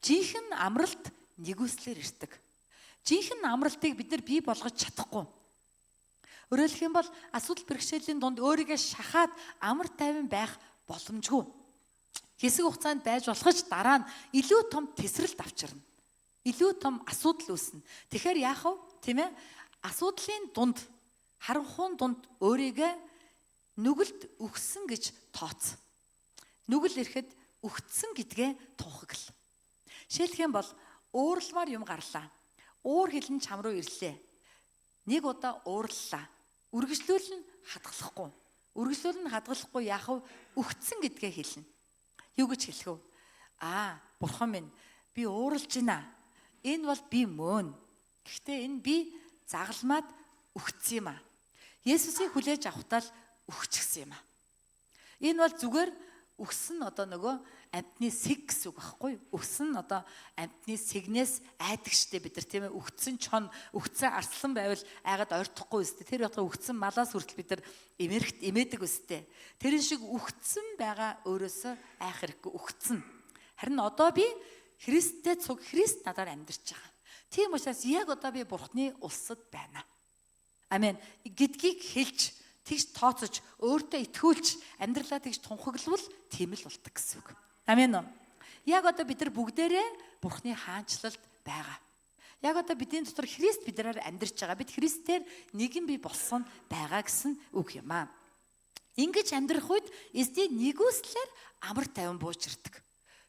Жинхэнэ амралт нэгүслэр ирдэг. Жинхэнэ амралтыг бид нар бий болгож чадахгүй. Өөрөөр хэлэх юм бол асуудал бэрхшээлийн дунд өөрийгөө шахаад амар тайван байх боломжгүй. Хэсэг хугацаанд байж болох ч дараа нь илүү том тесрэлт авчирна. Илүү том асуудал үүснэ. Тэгэхээр яах вэ? Тийм ээ? Асуудлын дунд, харанхуун дунд өөрийгөө нүгэлд өгсөн гэж тооц. Нүгэл ирэхэд өгцсөн гэдгээ тунхагл. Жишээлх юм бол уурламар юм гарлаа. Уур хилэн чам руу ирлээ. Нэг удаа уурлаа. Үргэлжлүүлэн хадгалахгүй. Үргэлжлүүлэн хадгалахгүй яах вэ? Өгцсөн гэдгээ хэлнэ. Юу гэж хэлэх вэ? Аа, бурхан минь, би ууралж байна. Энэ бол би мөн. Гэхдээ энэ би загалмаад өгцсөн юм аа. Есүсийг хүлээж авахтаа л өгчихсэн юм аа. Энэ бол зүгээр өгсөн одоо нөгөө амьтны сэг гэсэн үг байхгүй юу? Өгсөн одоо амьтны сэгнээс айдаг штэ бид нар, тийм ээ, өгцөн чон, өгцөн арслан байвал айгаад ойртохгүй өстэй. Тэр байтугай өгцөн малаас хүртэл бид нар эмэрхт эмээдэг өстэй. Тэрэн шиг өгцөн байгаа өөрөөсөө айх хэрэггүй, өгцөн. Харин одоо би Христтэй цуг, Христ надаар амьдарч байгаа. Тийм учраас яг одоо би Бурхны улсад байна. Амен гэдгийг хэлж, тэгж тооцож, өөртөө итгүүлж, амьдралаа тэгж тунхаглавал тийм л болдог гэсэн үг. Амен үү? Яг одоо бид нар бүгдээрээ Бурхны хаанчлалд байгаа. Яг одоо бидний дотор Христ биднээр амьдарч байгаа. Бид Христээр нэгэн бий болсон байгаа гэсэн үг юм аа. Ингэж амьдрах үед эзний нэгүслэр амар тайван бууж ирдэг.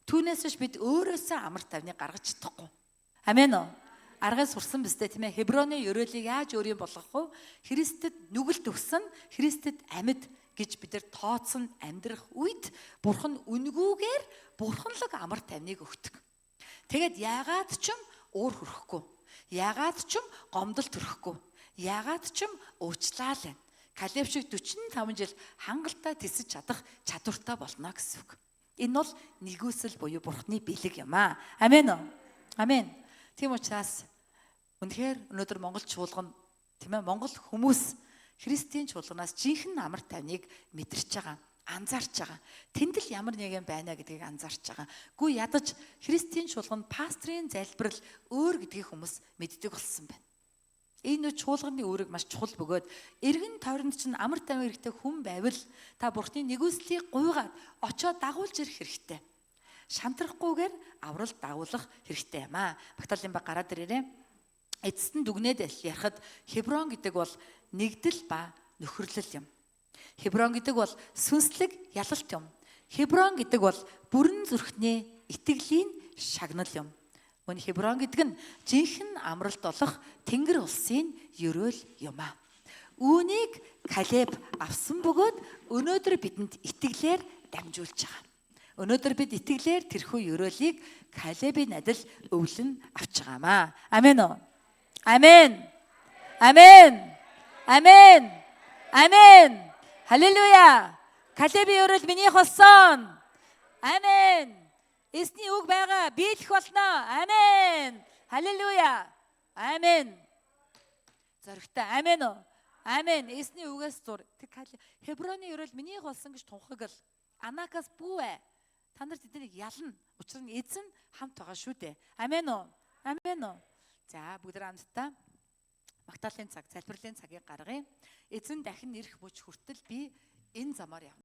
Түүнээс биш бид өөрөөсөө амар тайвныг гаргаж чадахгүй. Амен үү? Аргыг сурсан биз дээ, тийм ээ. Хеброны өрөөлийг яаж өөрийн болгох вэ? Христэд нүгэлт өгсөн, Христэд амьд гэж бид нар тооцсон амьдрах үед Бурхан үнгүүгээр бурханлаг амар тайвныг өгдөг. Тэгээд яагаад ч юм уур хөрөхгүй. Яагаад ч юм гомдол төрөхгүй. Яагаад ч юм уучлаа л байна. Калеб шиг 45 жил хангалттай тэсэж чадах чадвартай болно гэсэн үг. Энэ бол нэгүсэл буюу Бурхны бэлэг юм аа. Амен үү? Амен. Тийм учраас үнэхээр өнөөдөр Монгол чуулган, тийм ээ, Монгол хүмүүс Христийн чуулганаас жинхэнэ амар тайвныг мэдэрч байгаа, анзаарч байгаа. Тэнд л ямар нэгэн байна гэдгийг анзаарч байгаа. Гүү ядаж Христийн чуулган пастрын залбирал өөр гэдгийг хүмүүс мэддэг болсон байна. Энэ чуулганы үүрэг маш чухал бөгөөд эргэн тойронд чинь амар тайван хэрэгтэй хүн байвал та Бурхны нэгүслийг гуйгаад очоод дагуулж ирэх хэрэгтэй. Шантрахгүйгээр аврал дагуулах хэрэгтэй юм аа. Багтаалын баг гараад ирээрээ. Эцэст нь дүгнээд ярихад Хеброн гэдэг бол нэгдэл ба нөхөрлөл юм. Хеброн гэдэг бол сүнслэг ялалт юм. Хеброн гэдэг бол бүрэн зүрхний итгэлийн шагнал юм. Мөн Хеброн гэдэг нь жинхэнэ амралт болох Тэнгэр улсын ерөөл юм аа. Үүнийг Калеб авсан бөгөөд өнөөдөр бидэнд итгэлээр дамжуулж байгаа. Өнөөдөр бид итгэлээр тэрхүү ерөөлийг Калебийн адил өвлөн авч байгаамаа. Амен үү? Амен. Амен. Амен. Амен. Халелуя. Калебийн ерөөл минийх болсон. Амен. Эзний үг байгаа, биелэх болно. Амен. Халелуя. Амен. Зоригтой. Амен үү? Амен. Эзний үгээс зур. Тэр Хеброны ерөөл минийх болсон гэж тунхагл. Анакас бүү ээ. Та нар тэднийг ялна. Учир нь эзэн хамт байгаа шүү дээ. Амен үү? Амен үү? За бүгд хамтдаа магтаалын цаг, залбирлын цагийг гаргая. Эзэн дахин ирэх мөч хүртэл би энэ замаар явна.